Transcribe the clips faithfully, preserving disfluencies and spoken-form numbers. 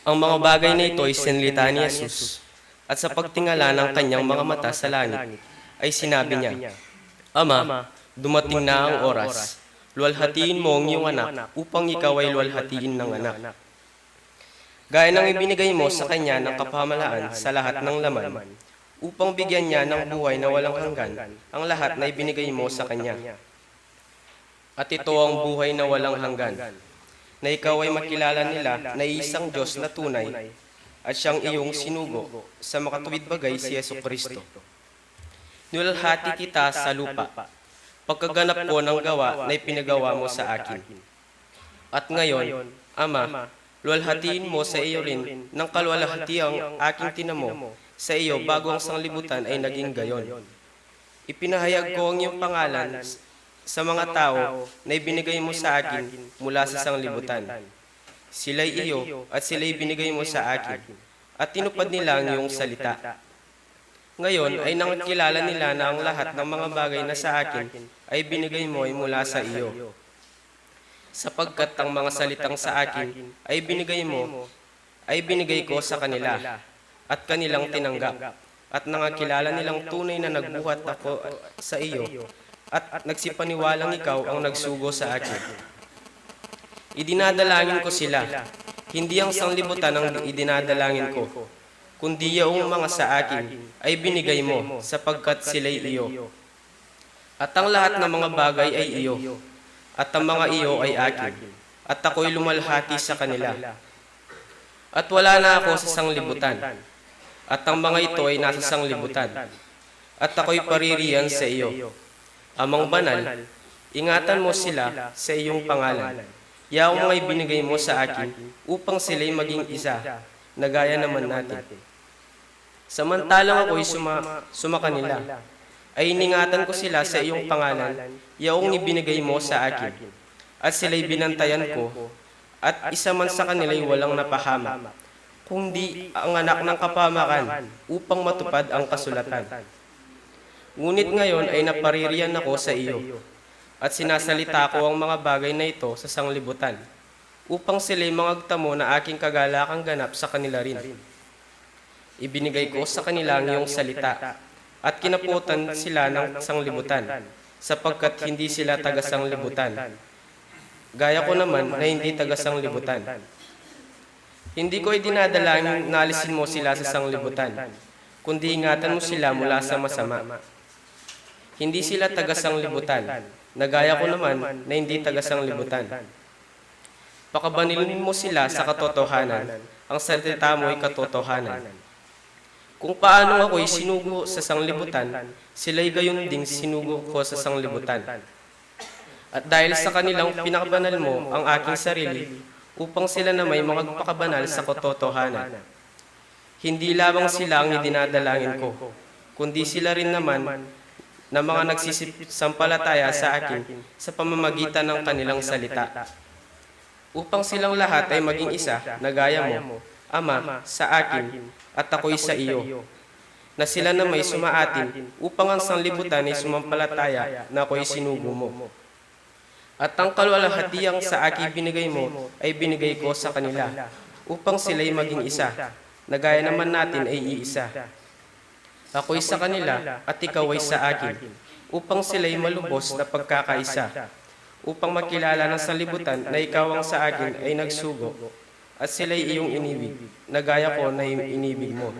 Ang mga bagay na ito ay sinalita ni Jesus, at sa pagtingala ng kanyang mga mata sa langit, ay sinabi niya, "Ama, dumating na ang oras. Luwalhatiin mo ang iyong anak upang ikaw ay luwalhatiin ng anak. Gaya ng ibinigay mo sa kanya ng kapamahalaan sa lahat ng laman, upang bigyan niya ng buhay na walang hanggan ang lahat na ibinigay mo sa kanya. At ito ang buhay na walang hanggan, na ikaw ay makilala nila na isang Diyos na tunay, at siyang iyong sinugo sa makatuwid bagay, si Jesucristo. Niluwalhati kita sa lupa, pagkaganap ko ng gawa na ipinagawa mo sa akin. At ngayon, Ama, luwalhatiin mo sa iyo rin ng kaluwalhatiang aking tinamo sa iyo bago ang sanglibutan ay naging gayon. Ipinahayag ko ang iyong pangalan s-, sa mga tao na ibinigay mo sa akin mula sa sanglibutan. Sila'y iyo at sila'y binigay mo sa akin, at tinupad nila ang iyong salita. Ngayon ay nakikilala nila na ang lahat ng mga bagay na sa akin ay binigay mo ay mula sa iyo. Sapagkat ang mga salitang sa akin ay binigay mo, ay binigay ko sa kanila, at kanilang tinanggap, at nangakilala nilang tunay na nagbuhat ako sa iyo, at nagsipaniwalang ikaw ang nagsugo sa akin. Idinadalangin ko sila, hindi ang sanglibutan ang idinadalangin ko, kundi yaong mga sa akin ay binigay mo, sapagkat sila'y iyo. At ang lahat ng mga bagay ay iyo, at ang mga iyo ay akin, at ako'y lumalhati sa kanila. At wala na ako sa sanglibutan, at ang mga ito ay nasa sanglibutan, at ako'y paririyan sa iyo. Amang banal, ingatan mo sila sa iyong pangalan, yaong mga ibinigay mo sa akin, upang sila'y maging isa, na gaya naman natin. Samantalang ako'y suma-, sumakanila, ay iningatan ko sila sa iyong pangalan, yaong ibinigay mo sa akin. At sila'y binantayan ko, at isa man sa kanila'y walang napahamak, kundi ang anak ng kapahamakan, upang matupad ang kasulatan. Ngunit ngayon ay napaririyan ako sa iyo, at sinasalita ko ang mga bagay na ito sa sanglibutan, upang sila'y mangagtamo na aking kagalakang ganap sa kanila rin. Ibinigay ko sa kanila ang iyong salita, at kinaputan sila ng sanglibutan, sapagkat hindi sila taga-sanglibutan, gaya ko naman na hindi taga-sanglibutan. Hindi ko idinadalangin na alisin mo sila sa sanglibutan, kundi ingatan mo sila mula sa masama. Hindi sila taga-sanglibutan, na gaya ko naman na hindi taga-sanglibutan. Pakabanalin mo sila sa katotohanan, ang salita mo'y katotohanan. Kung paanong ako'y sinugo sa sanglibutan, sila'y gayon ding sinugo ko sa sanglibutan. At dahil sa kanilang pinabanal mo ang aking sarili, upang sila nama'y magpakabanal sa katotohanan. Hindi lamang sila ang idinadalangin ko, kundi sila rin naman na mga nagsisisampalataya sa akin sa pamamagitan ng kanilang salita. Upang silang lahat ay maging isa, na gaya mo, Ama, sa akin, at ako'y sa iyo. Na sila nama'y sumaatin, upang ang sanglibutan ay sumampalataya na ako'y sinugo mo. At ang kaluwalhatiang sa akin binigay mo ay binigay ko sa kanila, upang sila'y maging isa, na gaya naman natin ay iisa. Ako'y sa kanila, at ikaw ay sa akin, upang sila'y malubos na pagkakaisa, upang makilala ng sanlibutan na ikaw ang sa akin ay nagsugo, at sila'y iyong inibig, na gaya ko na inibig mo.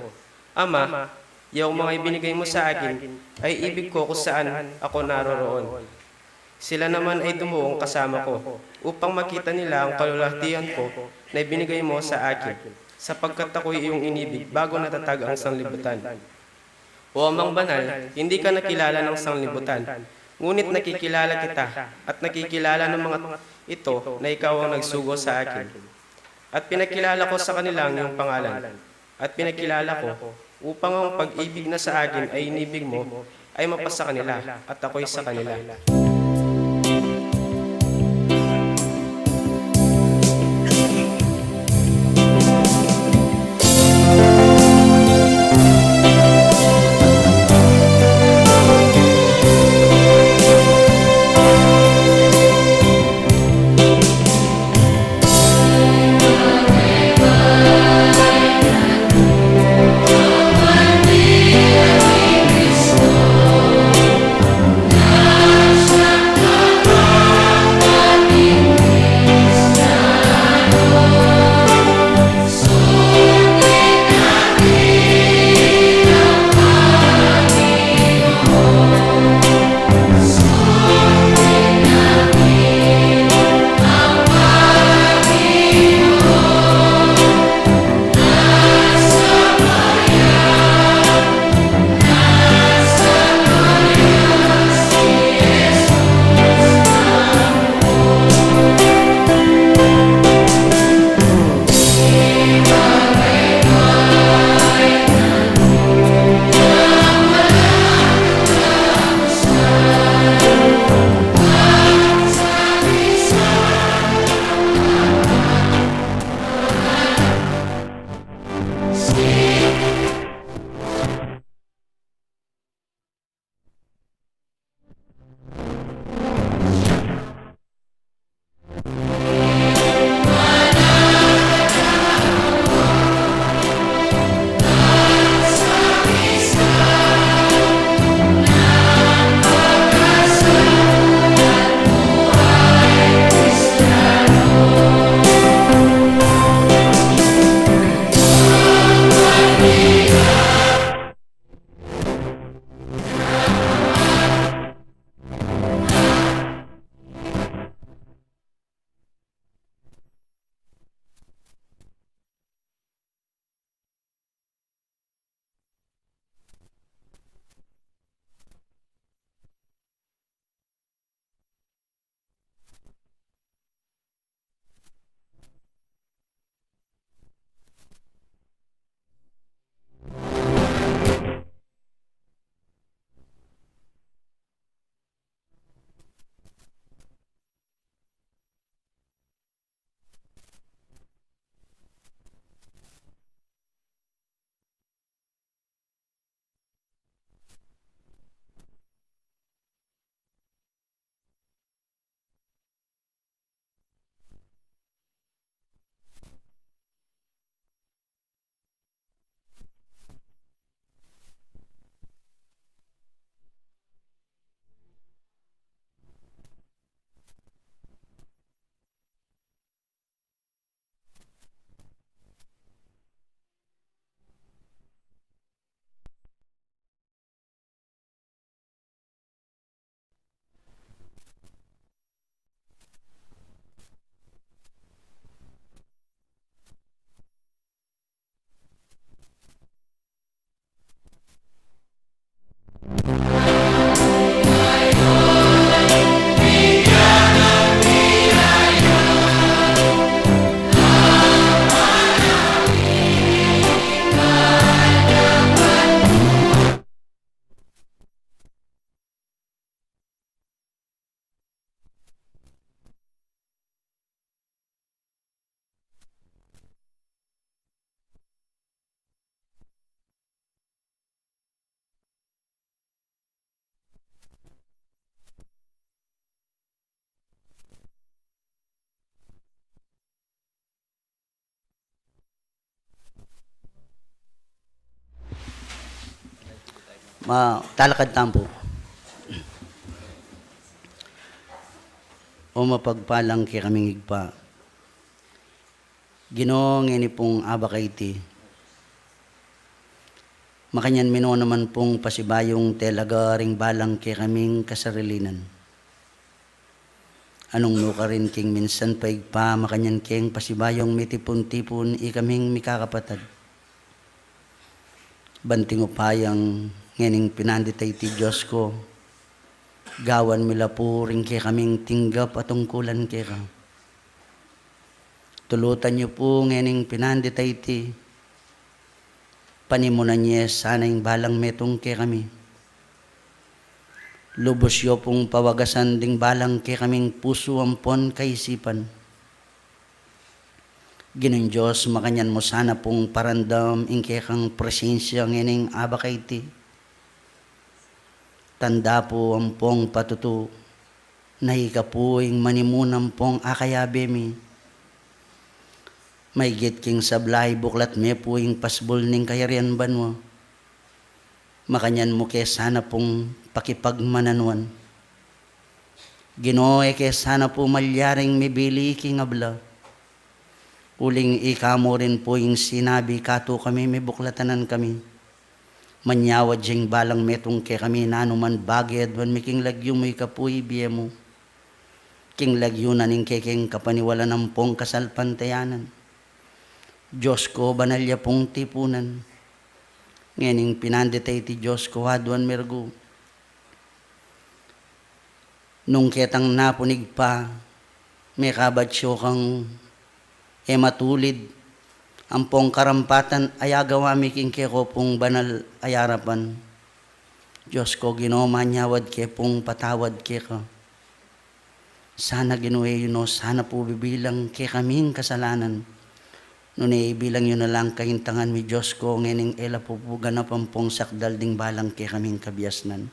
Ama, yaong mga ibinigay mo sa akin ay ibig ko kung saan ako naroroon. Sila naman ay dumuong kasama ko, upang makita nila ang kaluwalhatian ko na ibinigay mo sa akin, sapagkat ako'y iyong inibig bago natatag ang sanlibutan. O Amang Banal, hindi ka nakilala ng sanlibutan, ngunit nakikilala kita, at nakikilala ng mga ito na ikaw ang nagsugo sa akin. At pinakilala ko sa kanila ang iyong pangalan. At pinakilala ko, upang ang pag-ibig na sa akin ay inibig mo, ay mapasa kanila, at ako'y sa kanila. Ma-, talakad tampu. O mapagpalang kekaming Ibpa, Ginu, ngeni pung abak a iti, makanyan mi no naman pung pasibayung telaga ring balang kekaming kasarilinan. Anung nukarin king minsan pa Ibpa, makanyan keng pasibayung mitipun-tipun ikaming mikakapatad. Banting upayang ngening pinandit a iti, Dios ku, gawan mi la pu ring kekaming tinggap a tungkulan keka. Tulutan yu pu ngening pinandit a iti, panimunan ye sana ing balang metung kekami. Lubus yu pung pawagasan ding balang kekaming pusu ampon kaisipan. Ginung Dios, makanyan mu sana pung parandam ing kekang presensya ngening abak a iti. Tanda pu ampong patutu na ika pu ing manimun ampong akayabe mi. Maigit king sabla, ibuklat me pu ing pasbul ning kayarian banua. Makanyan mu ke sana pung pakipagmananuan. Ginu, e ke sana pu malyaring mibili king abla. Uling ika mu rin pu ing sinabi, katu kami mibuklatanan kami. Manyawad yang balang metung kekami nanu man bage aduan mi king lagyu mu, ika pu ibie mu. King lagyu na ning kekeng kapaniwalan ampong kasalpantayanan, Dios ku, banal ya pung tipunan. Ngening pinandit a iti, Dios ku, aduan mi rugu. Nung ketang napunig pa, mekabat yu kang e matulid ampong karampatan a agawa mi king keko pung banal a arapan. Dios ku, Ginu, manyawad ke pung patawad keka. Sana, Ginu, e yu no sana pu bibilang kekaming kasalanan, nune ibilang yu na lang kaintangan mi, Dios ku, ngening e la pu pu ganap ampong sakdal ding balang kekaming kabiasnan.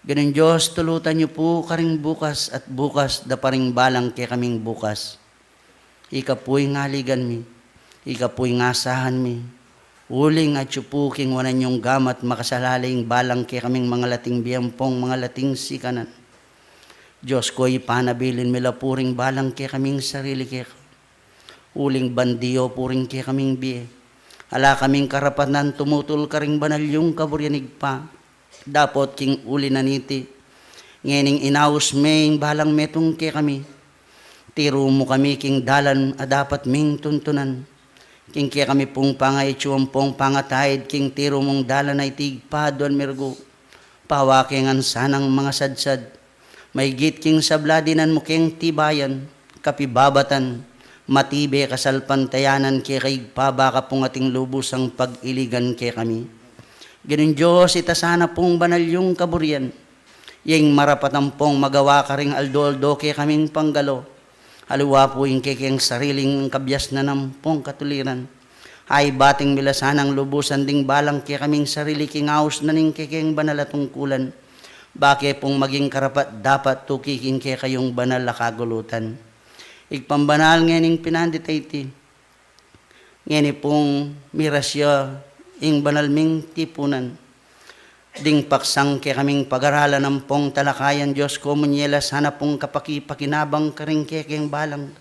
Ginung Dios, tulutan yu pu karing bukas at bukas da pa ring balang kekaming bukas. Ika pu ing aligan mi, ika pu ing asahan mi. Uling atyu pu king wanan yung gamat makasalali ing balang kekaming mangalating bie ampong mangalating sikanan. Dios ku, ipanabilin mi la pu ring balang kekaming sarili keka. Uling bandi yu pu ring kekaming bie. Ala kaming karapatan tumutul karing banal yung kaburian, Ibpa. Dapot king uli na niti, ngening inaus me ing balang metung kekami, tiru mu kami king dalan a dapat ming tuntunan. King kekami pung pangaicu ampong pangataid king tiru mung dalan a iti, Ibpa, aduan mi rugu. Pawa ke ngan sanang mangasadsad. Maigit king sabla, dinan mu keng tibayan, kapibabatan, matibe kasalpantayanan keka, Ibpa, baka pung ating lubusang pag-iligan kekami. Ginung Dios, ita sana pung banal yung kaburian, yang marapat ampong magawa karing aldo-aldo kekaming panggalo. Aliwa pu ing kekeng sariling kabiasnan ampong katuliran. Ay, bating mi la sanang lubusan ding balang kekaming sarili king aus na ning kekeng banal a tungkulan. Bake pung maging karapat-dapat tuki king kekayung banal a kagulutan. Ibpang banal, ngening pinandit a iti, ngeni pung mirasya ing banal ming tipunan. Ding paksang kekaming pagaralan ampong talakayan, Dios ku, munye la sana pung kapaki-pakinabang karing kekeng balang.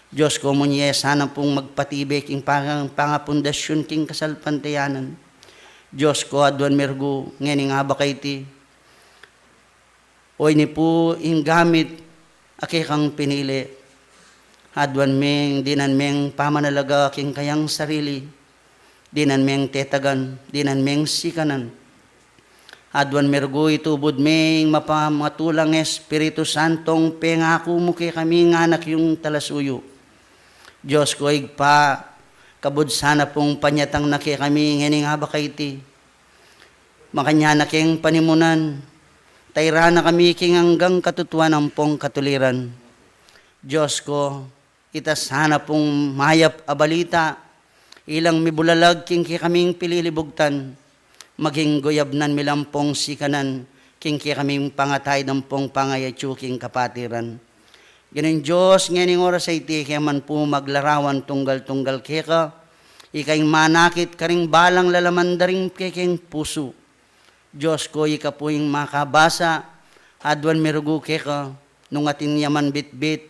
Dios ku, munye sana pung magpatibe king pang-, pangapundasyun king kasalpantayanan. Dios ku, aduan mi rugu ngening abak a iti. Oyni pu ing gamit a kekang pinili. Aduan meng, dinan meng pamanalaga king kayang sarili. Dinan meng tetagan, dinan meng sikanan. Aduan mi rugu, itubud me ing mapamatulang Espiritu Santong pengaku mu kekami, ing anak yung talasuyu. Dios ku, Ibpa, kabud sana pung panyatang na kekami ngening abak a iti. Makanyan na keng panimunan, tairan na kami king anggang katutuan ampong katuliran. Dios ku, ita sana pung mayap a balita, ilang mibulalag king kekaming pililibugtan, maging guyabnan mi la ampong sikanan king kekaming pangataid ampong pangayatyu king kapatiran. Ginung Dios, ngening oras a iti, ke man pu maglarawan tunggal-tunggal keka, ika ing manakit karing balang lalaman da ring kekeng pusu. Dios ko, ika pu ing makabasa, aduan mirugu keka, nung atin ya man bitbit,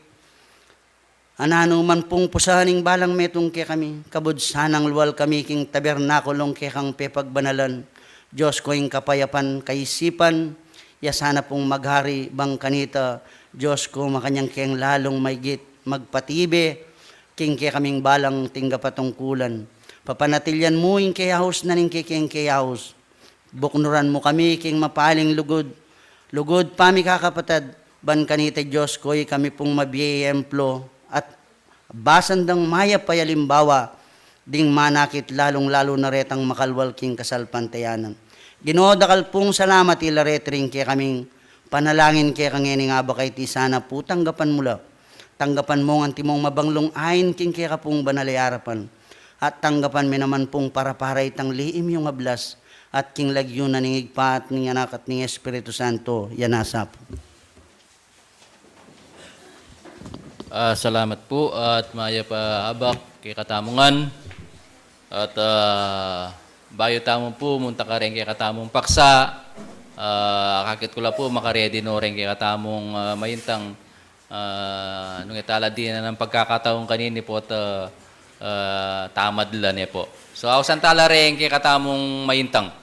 a nanu man pung pusahan ing balang metung kekami, kabud sanang lual kami king tabernakulung kekang pepagbanalan. Dios ko, ing kapayapan kaisipan ya sana pung maghari bang kanita. Dios ko, makanyan keng lalung maigit magpatibe king kekaming balang tingga patungkulan. Papanatilian mu ing keyaus na ning kekeng keyaus. Buknuran mu kami king mapaling lugud, lugud pamikakapatad, ban kanita Dios ko, ikami pung mabie ehemplo at basan dang mayap a alimbawa ding manakit, lalung-lalu na retang makalual king kasalpantayanan. Ginu, dakal pung salamat ila reti ring kekaming panalangin keka ngening abak a iti sana pu tanggapan mu la. Tanggapan mung antimong mabanglung ain king keka pung banal a arapan. At tanggapan mi naman pung para-para itang lihim yung ablas at king lagyu na ning Ibpa at ning Anak at ning Espiritu Santo, ya nasa pu. Ah, salamat pu at mayap a abak kekatamu ngan. At, ah, bayu tamu pu munta kareng kekatamung paksa, ah, akakit ku la pu makaredi no reng kekatamung, ah, maintang, ah, nung e tala dinan ing pagkakataung kanini pu at, ah, ah, tamad la ne pu. So, ausan tala reng kekatamung maintang.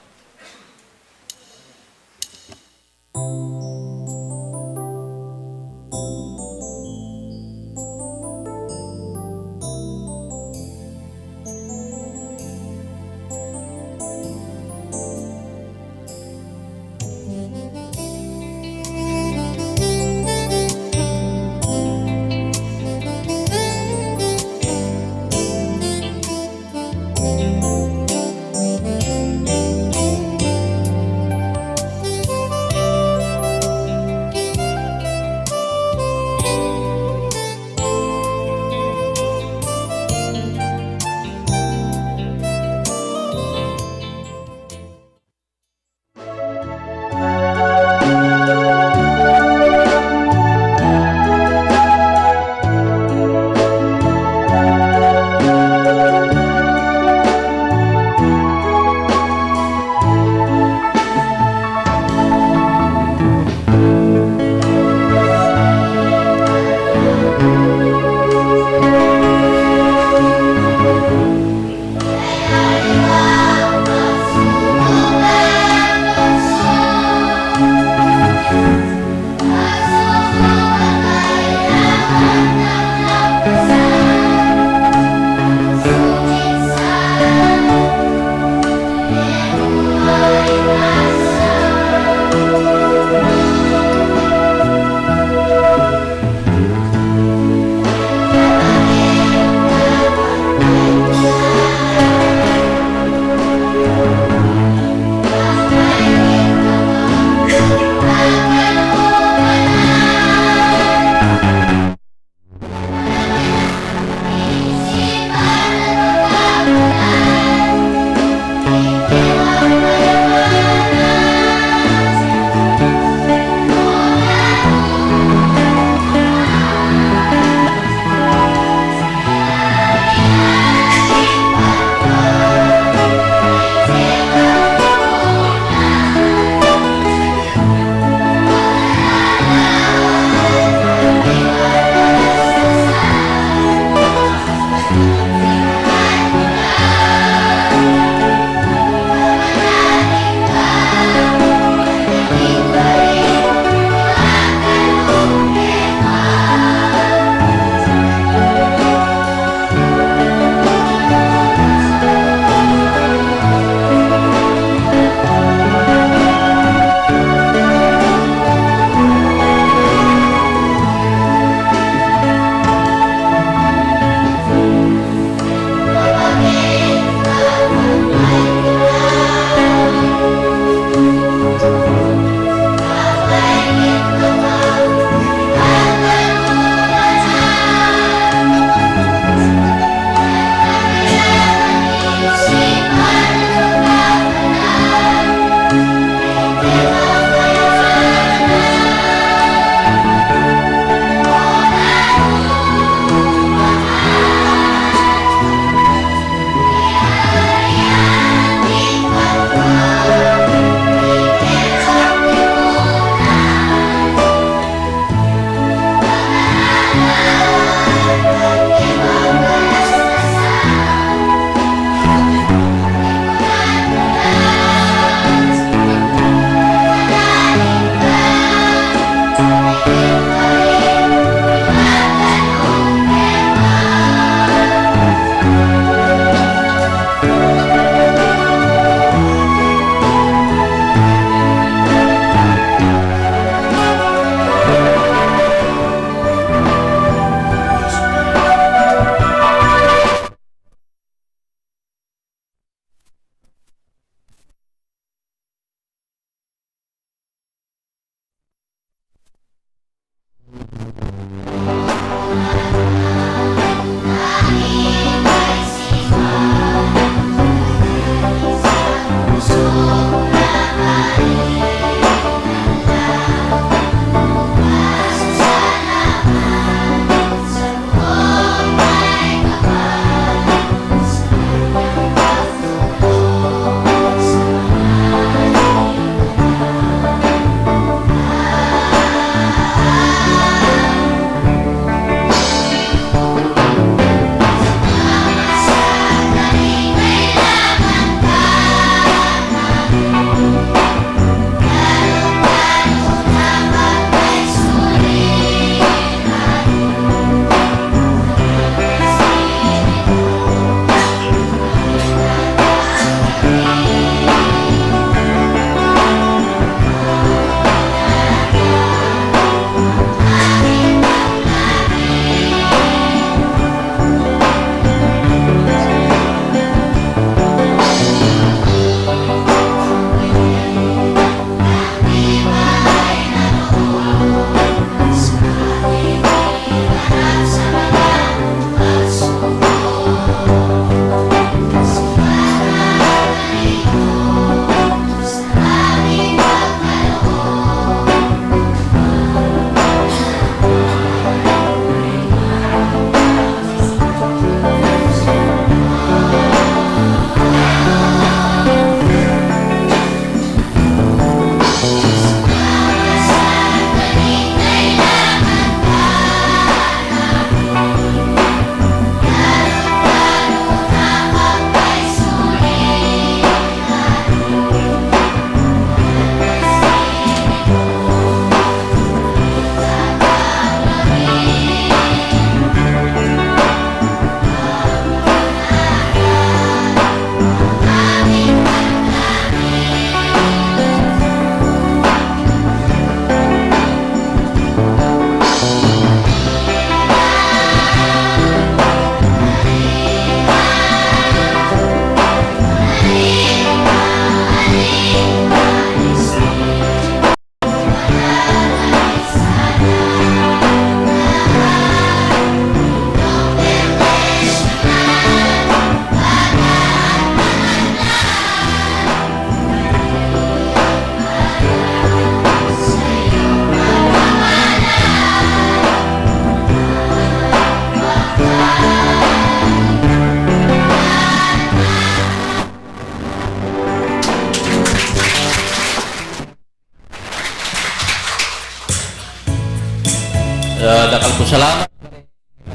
Salamat.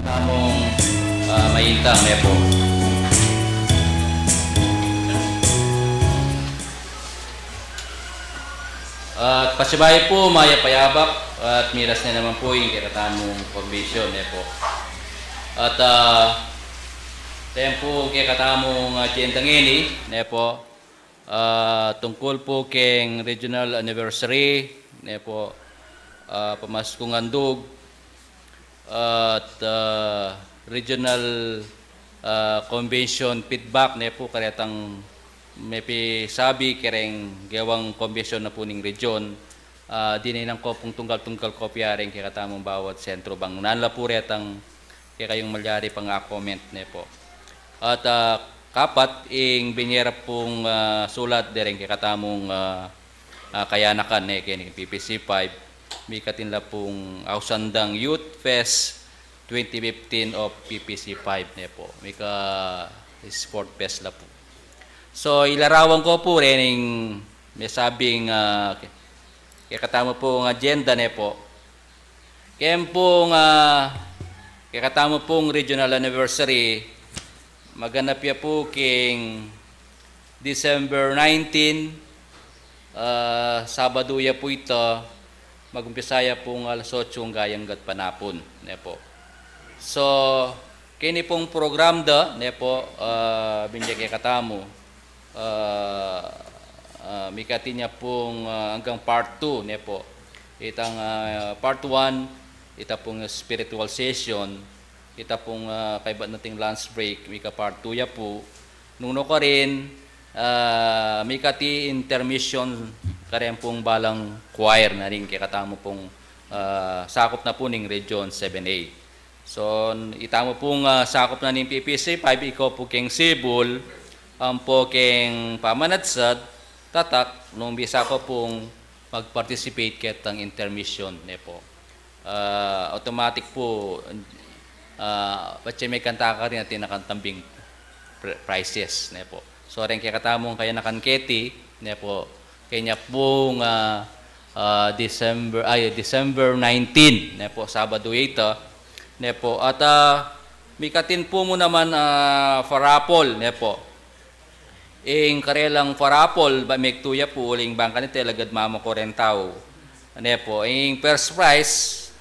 Tamung, ah, maintang, ne po. At pasibayu pu, mayap a yabak, at miras ne naman pu ing kekatamung convention, ne po. At, ah, atin pu ing kekatamung agenda ngeni, ne po. Ah, tungkul pu keng regional anniversary, ne po, ah, pamaskung handug, at, ah, regional, ah, convention feedback, ne po, karetang mepisabi kereng gewang convention na pu ning region. Ah, dinan ku pung tungkal-tungkal kopya reng kekatamung bawat sentro bang nanung la pu retang kekayung malyari pang a-comment, ne po. At, ah, kapat, ing binie ra pung, ah, sulat dereng kekatamung, ah, ah, kayanakan, ne, keng P P C five, mikatin la pung ausandang Youth Fest twenty fifteen of P P C five, ne po. Mika Sport Fest la pu. So, ilarawan ku pu reng mesabing, ah, ke-, kekatamu pung agenda, ne po. Keng pung, ah, kekatamu pung regional anniversary, maganap ya pu keng December nineteen, ah, Sabadu ya pu ita, magumpisa ya pung alas otso anggang panapun, ne po. So, keni pung program da, ne po, ah, binye kekatamu, ah, ah, mikatin ya pung, ah, anggang part two, ne po. Itang, ah, part one, ita pung spiritual session, ita pung, ah, kaybat nating lunch break, mika part two ya pu. Nung nukarin, ah, mikati intermission kareng pung balang choir na ring kekatamu pung, ah, sakup na pu ning Region seven A. So, itamu pung, ah, sakup na ning P P C five, ika pu keng sibul, ampo keng pamanadsad, tatak, nung bisa ka pung mag-participate ketang intermission, ne po. Ah, automatic pu, ah, patse mekanta karin atin na kang tambing pri-, prizes, ne po. So, reng kekatamung kayanakan keti, ne po, kenya pung, ah, ah, December, ay, December nineteen, ne po, Sabadu ita, ne po. At, ah, mikatin pu mu naman, ah, farapol, ne po. Ing karelang farapol, ba, megtu ya pu, uling bang kanita lagad mamaku reng tau. Ne po, ing first prize,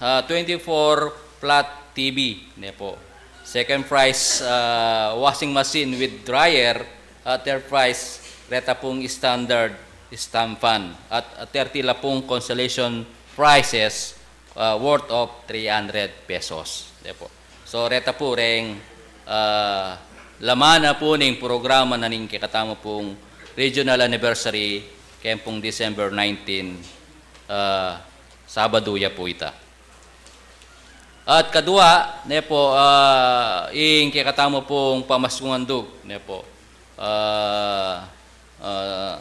ah, twenty-four flat T V, ne po. Second prize, ah, washing machine with dryer. At third prize, reta pung standard stamp fan. At, at thirty la pung consolation prizes, ah, worth of three hundred pesos. Ne po. So, reta pu reng, ah, laman na pu ning programa na ning kekatamu pung regional anniversary, keng pung December nineteen, ah, Sabadu ya pu ita. At kadua, ne po, ah, ing kekatamu pung pamaskung handug, ne po. Ah, ah,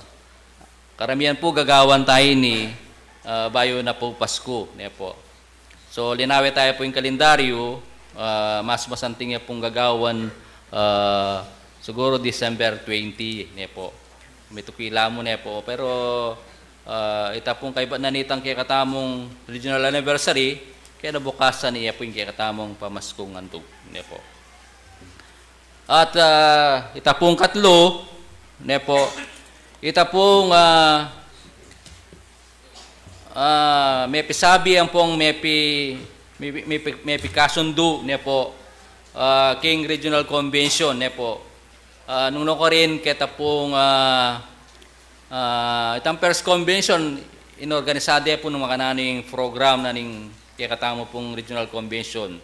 karamian pu gagawan tayu ini, ah, bayu na pu Pasku, ne po. So, linawe tayu pu ing kalendaryu, ah, mas masanting ya pung gagawan, ah, siguru December twenty, ne po. Mitukila mu, ne po. Pero, ah, ita pung kaybat na nitang kekatamung regional anniversary, kaya nabukasan iya pu ing kekatamung pamaskung handug, ne po. At, ah, ita pung katlu, ne po, ita pung, ah, ah, mepisabi ampong mepi-, mepi-, mepi-, mepikasundu, ne po, ah, keng regional convention, ne po. Ah, nung nukarin keta pung, ah, ah, itang first convention, inorganisada pu nung makananu ing program na ning kekatamu pung regional convention.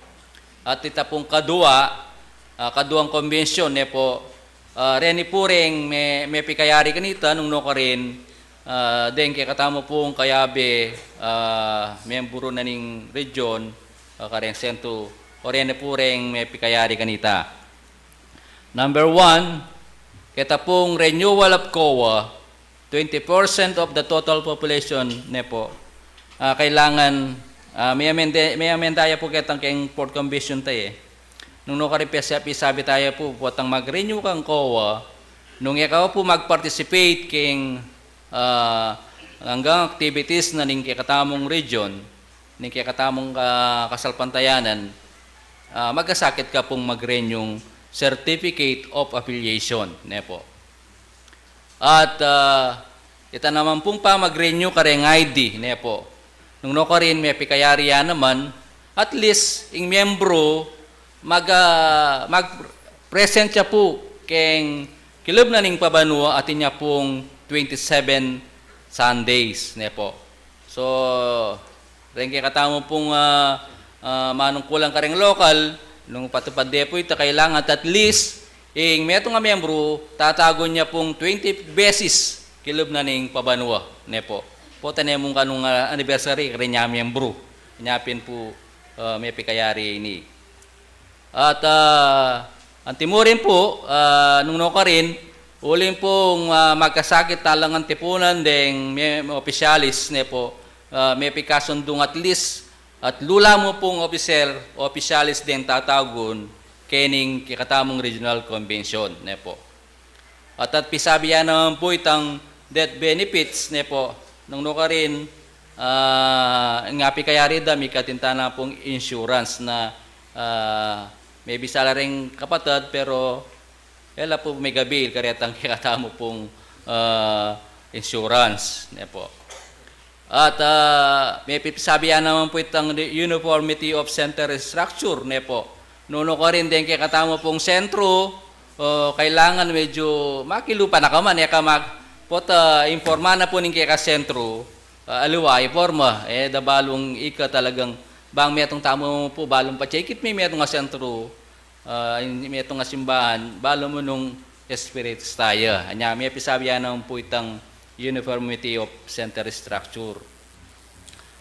At ita pung kadua, ah, kaduang convention, ne po, ah, reni pu reng me-, mepikayari kanita nung nukarin, ah, deng kekatamu pung kayabe, ah, memburu na ning region, ah, kareng sentro, o reni pu reng mepikayari kanita. Number one, keta pung renewal of COA, twenty percent of the total population, ne po. Ah, kailangan, ah, me-amende-, me-amenda ya pu ketang keng fourth convention tayu, e. Nung nukarin pesa-, pisabi tayu pu, potang mag-renew kang COA, nung e ka pu mag-participate keng, ah, anggang activities na ning kekatamung region, ning kekatamung ka-, kasalpantayanan, ah, magkasakit ka pung mag-renew ing certificate of affiliation, ne po. At, ah, ita naman pung pamag-renew kareng I D, ne po. Nung nukarin mepikayari ya naman, at least, ing miyembru, mag, ah, mag-present ya pu keng kilub na ning pabanua, atin ya pung twenty-seven Sundays, ne po. So, reng kekatamu pung, ah, ah, manungkulan kareng local, nung patupad de pu ita, kailangan at least, ing metung a miyembru, tatagun ya pung twenty beses kilub na ning pabanua, ne po. Pota ne mung kanung, ah, anniversary, kareng inya miyembru, inya pin pu, ah, mepikayari ini. At, ah, antimurin pu, ah, nung nukarin, uling pung, ah, magkasakit talang antipunan deng me-, opisyalis, ne po, ah, mepikasundung at least, at lula mu pung opisyal, opisyalis deng tatagun, kening kekatamung regional convention, ne po. At, at pisabi ya naman pu itang death benefits, ne po, nung nukarin, ah, ing apikayari da, mikatinta na pung insurance na, ah, mebisa la ring kapatad, pero e la pu megabil karetang kekatamu pung, ah, insurance, ne po. At, ah, mepisabi ya naman pu itang the uniformity of center structure, ne po. Nung nukarin deng kekatamu pung sentru, o, kailangan medyu makilupa na ka man, e ka mag-, pota, ah, informa na pu ning keka sentru, ah, aliwa, iporma, e, da balung ika talagang, bang metung tamu pu, balung patse ikit mi metung a sentru, ah, ing metung a simbahan, balu mu nung espiritus taya. Anya, mepisabi ya naman pu itang uniformity of center structure.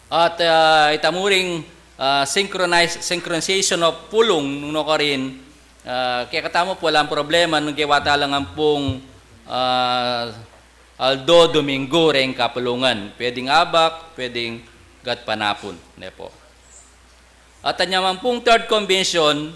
At, ah, ita mu ring, ah, synchronize, synchronization of pulung, nung nukarin, ah, kekatamu pu alang problema, nung gewa tala ngan pung, ah, aldo, Domingo, reng kapulungan. Pwedeng abak, pwedeng gatpanapun, ne po. At anya man pung third convention,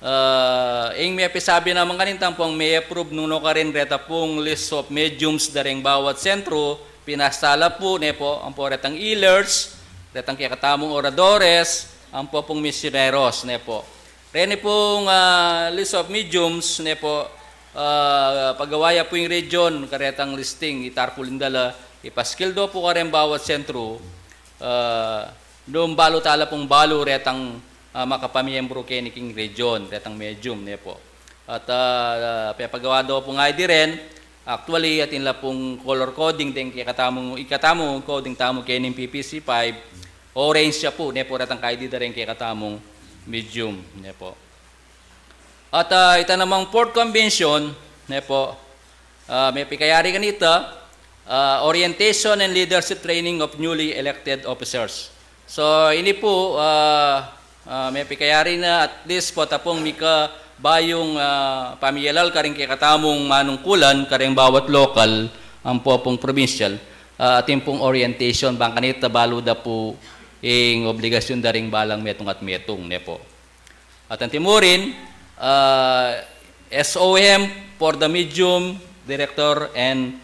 ah, ing mepisabi naman kanita pung me-approve nung nukarin reta pung list of mediums da reng bawat sentru, pinasa la pu, ne po, ampo retang healers, retang kekatamung oradores, ampo pung misioneros, ne po. Reni pung, ah, list of mediums, ne po, ah, pagawa ya pu ing region, karetang listing, itarpulin da la, ipaskil do pu kareng bawat sentru, ah, nung balu tala pung balu retang, ah, makapamiyembru keni king region, retang medium, ne po. At, ah, pepagawa do pung I D ren, actually, atin la pung color coding deng kekatamung, ikatamu, coding tamu kening P P C five, orange ya pu, ne po, retang ka-I D da reng kekatamung medium, ne po. At, ah, ita namang fourth convention, ne po, ah, mepikayari kanita, ah, orientation and leadership training of newly elected officers. So, ini pu, ah, ah, mepikayari na at least pota pung mika bayung, ah, pamiyalal karing kekatamung manungkulan karing bawat local, ampo pung provincial, ah, atin pung orientation, bang kanita balu da pu ing obligasyun da ring balang metung at metung, ne po. At antimurin, ah, S O M for the medium, director, and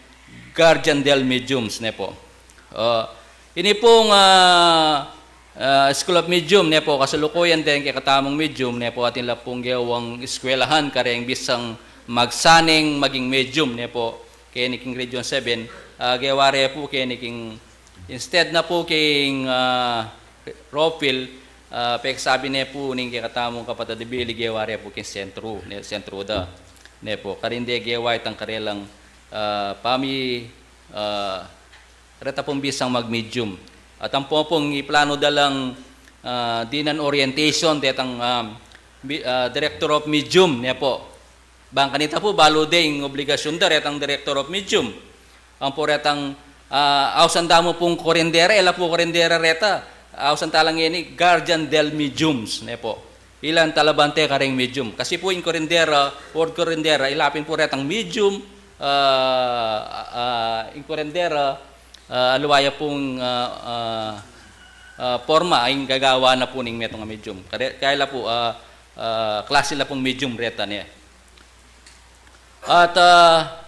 guardian del mediums, ne po. Ah, ini pung, ah, ah, School of Medium, ne po, kasalukuyan deng kekatamung medium, ne po, atin la pung gewang eskwelahan kareng bisang magsaneng maging medium, ne po, keni king Region seven, ah, gewa re pu keni king, instead na pu king, ah, Rockville, ah, peksabi ne pu ning kekatamung kapatad a Billy, gewa re pu king sentru, ne, sentru da. Ne po, karin de gewa itang karelang, ah, pami, ah, reta pung bisang mag-medium. At ampo pung iplanu da lang, ah, dinan orientation detang, ah, mi-, ah, Director of Medium, ne po. Bang kanita pu, balu de ing obligasyun da retang Director of Medium. Ampo retang, ah, ausan da mu pung kurendera, e la pu kurendera reta. Ausan tala ngeni guardian del mediums, ne po. Ilan talabante kareng medium. Kasi pu ing kurendera, word kurendera, ila pin pu retang medium, ah, ah, ing kurendera, ah, aliwa ya pung, ah, ah, ah, porma, ing gagawan na pu ning metung a medium. Kare-, kaya la pu, ah, ah, klasi la pung medium reta ne. At, ah,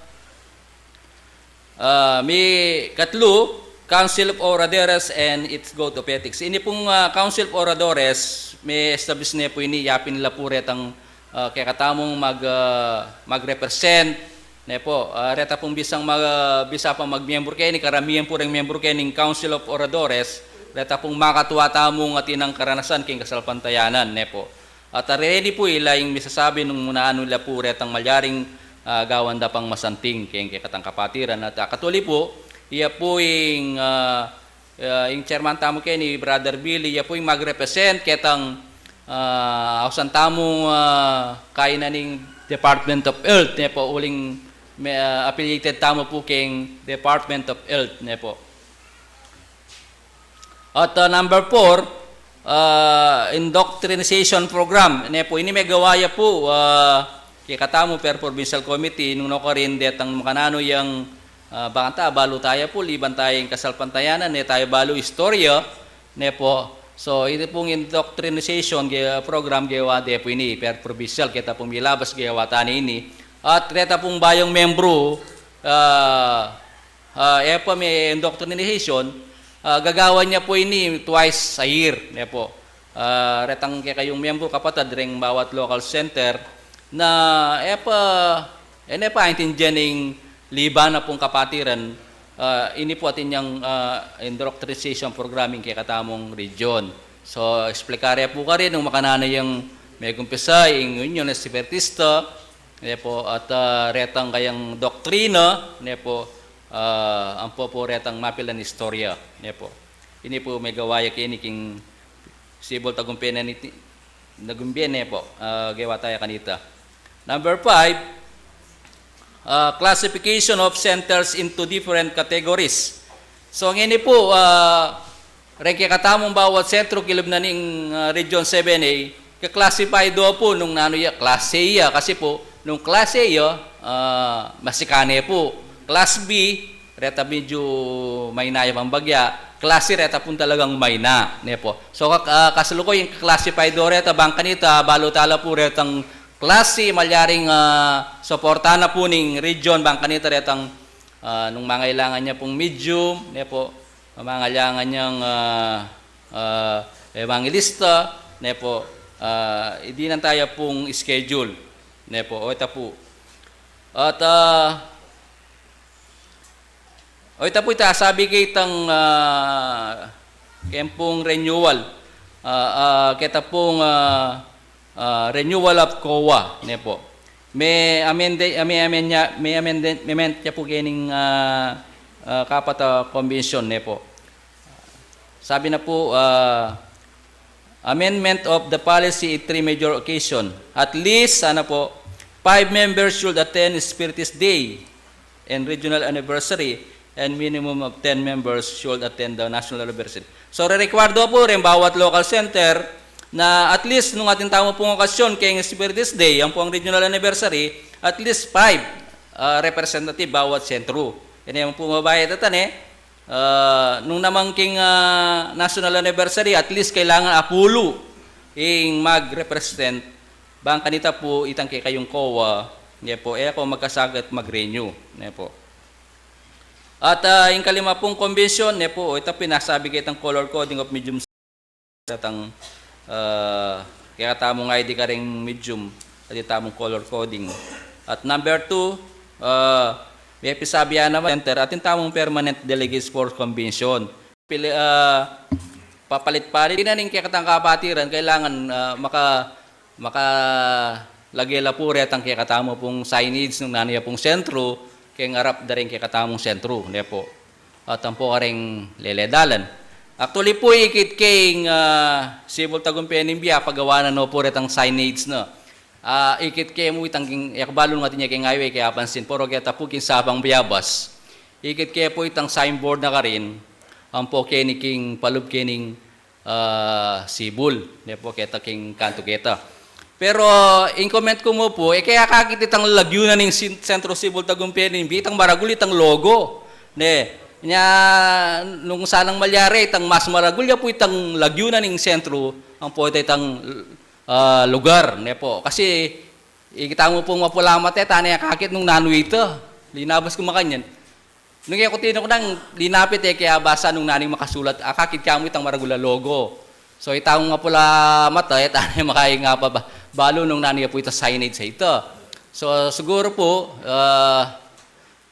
ah, mikatlu, Council of Oradores and its Code of Ethics. Ini pung, ah, Council of Oradores, me-establish ne pu ini, yapin la pu retang, ah, kekatamung mag-, ah, mag-represent, ne pu, ah, reta pung bisang mag-, ah, bisa pang magmiyembru keni, karamian pu reng miyembru keni ning Council of Oradores, reta pung makatua tamung atin a karanasan king kasalpantayanan, ne pu. At, ah, reni pu ila ing misasabi nung nanu la pu retang malyaring, ah, gawan da pang masanting keng kekatang kapatiran. At, ah, katuli pu, iya pu ing, ah, ah, ing chairman tamu keni, Brother Billy, iya pu ing mag-represent ketang, ah, ausan tamung, ah, kainan ning Department of Health, ne pu, uling me-, ah, affiliated tamu pu keng Department of Health, ne pu. At, ah, number four, ah, indoctrinization program. Ne pu, ini megawa ya pu, ah, kekatamu per provincial committee, nung nukarin detang makananu yang, ah, bang ta, balu taya pu, liban taya ing kasalpantayanan, ne taya balu istorya, ne pu. So, ini pung indoctrinization ge-, program gewa de pu ini, per provincial, keta pung milabas gewa tani ini. At reta pung bayung membru, ah, ah, e pa me indoctrinization, ah, gagawan ya pu ini twice a year, ne pu. Ah, retang kekayung miyembru, kapatad, reng bawat local center, na e pa, e ne pa aintindian ing liban na pung kapatiran, ah, ini pu atin yang, ah, indoctrinization program ing kekatamung region. So, explicar ya pu karin nung makananu yang megumpisa ing Union Espiritista, ne pu, at, ah, retang kayang doktrina, ne pu, ah, ampo pu retang mapilan istorya, ne pu. Ini pu megawa ya keni king Cebu, Tagumpay, ne pu, ah, gewa taya kanita. Number five, ah, classification of centers into different categories. So, ngeni pu, ah, reng kekatamung bawat sentru kilub na ning, ah, Region seven A, ke-classify do pu nung nanu ya, class A ya, kasi pu, nung class A ya, ah, masikan ne pu. Class B, reta medyu maina ya pang bagya. Class C, reta pung talagang maina, ne pu. So, ka-, ah, kasalukuyan ke-classify do reta, bang kanita, balu tala pu retang class C, malyaring, ah, suportan na pu ning region, bang kanita retang, ah, nung mangailangan ya pung medium, ne pu, mangailangan yang, ah, ah, evangelista, ne pu, ah, dinan taya pung schedule, ne pu, o ita pu. At, ah, o ita pu, ita sabi ke itang, ah, keng pung renewal, ah, ah, keta pung, ah, ah, renewal of COA, ne pu. Me-amend, me-amend ya, me-amend, me-amend ya pu kening, ah, ah, kapat a convention, ne pu. Sabi na pu, ah, amendment of the policy in three major occasion. At least, sana pu, five members should attend Spiritus Day and regional anniversary, and minimum of ten members should attend the national anniversary. So, re-require do pu reng bawat local center na at least nung atin tamu pung okasyon keng Spiritus Day, ampong regional anniversary, at least five, ah, representative bawat sentru. Ini yang pu mabayat ita ne, ah, nung naman king, ah, national anniversary, at least kailangan apulu ing mag-represent. Bang kanita pu itang kekayung COA, ne pu, e ko magkasagat mag-renew, ne pu. At, ah, ing kalima pung convention, ne pu, o ita pinasabi ke itang color coding of medium, datang, ah, kekatamung I D kareng medium, atin tamung color coding. At number two, ah, me pisabi ya naman center, atin tamung permanent delegates for convention. Pili-, ah, papalit-palit. Ina ning kekatang kapatiran, kailangan, ah, maka-, makalage la pu retang kekatamu pung signage nung nanu ya pung sentru, keng arap da reng kekatamung sentru, ne pu. At ampo kareng lele dalan. Actually pu, ikit keng, ah, Cebu, Tagumpay, Ningbi, pagawa na no pu retang signage na. Ah, ikit ke mu itang king, e ku balu nung atin ya keng highway, ke apansin, pero keta pu king Sabang Bayabas. Ikit ke pu itang signboard na karin, ampo keni king palub kening, ah, Cebu, ne pu, keta king kantu keta. Pero ing comment ku mu pu, e ke akakit itang lagyu na ning sin-, sentru Cebu, Tagumpay, Ningbi, itang maragul itang logo. Ne, nya, nung sanang malyari, itang mas maragul ya pu itang lagyu na ning sentru, ampo ita itang, ah, lugar, ne pu. Kasi, ikit mu pung mapula mata, e tane akakit nung nanu ita. Linabas ku makanyan. Nung e ku tinuknang linapit, e ke abasa nung nanu ing makasulat, akakit ka mu itang maragul a logo. So, itang mapula mata, e ta ne makaing apa ba, balu nung nanu ya pu ita signage a ita. So, siguru pu, ah,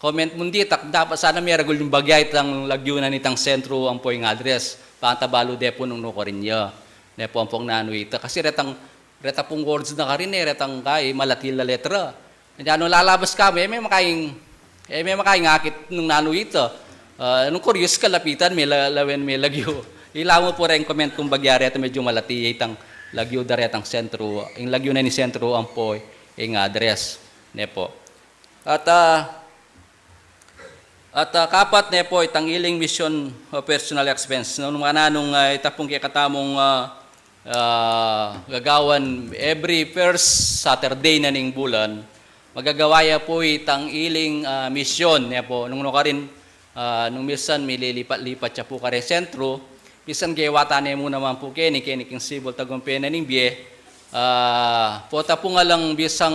comment mu ditak, dapat sana maragul yung bagya itang lagyu na nitang sentru ampo ing address. Panta balu de pu nung nukarin ya. Ne pu ampong nanu ita. Kasi retang, reta pung words na karin e, retang kai, malati la letra. Kaya nung lalabas kami, e me makaing, e me makaing akit nung nanu ita. Ah, nung curious ka, lapitan me la-, lawen me lagyu. Ila mu pu reng comment kung bagya reta medyu malati itang lagyu da retang sentru, ing lagyu na ning sentru ampo ing address. Ne pu. At, ah, at, ah, kapat ne pu, itang iling mission o personal expense. Nung makananu, ah, ita pung kekatamung, ah, ah, gagawan every first Saturday na ning bulan, magagawa ya pu itang iling, ah, mission, ne pu. Nung nukarin, ah, nung minsan mililipat-lipat ya pu kareng sentru, minsan gewa ta ne mu naman pu keni, keni king Cebu, tagumpe na ning bie, ah, pota pung alang bisang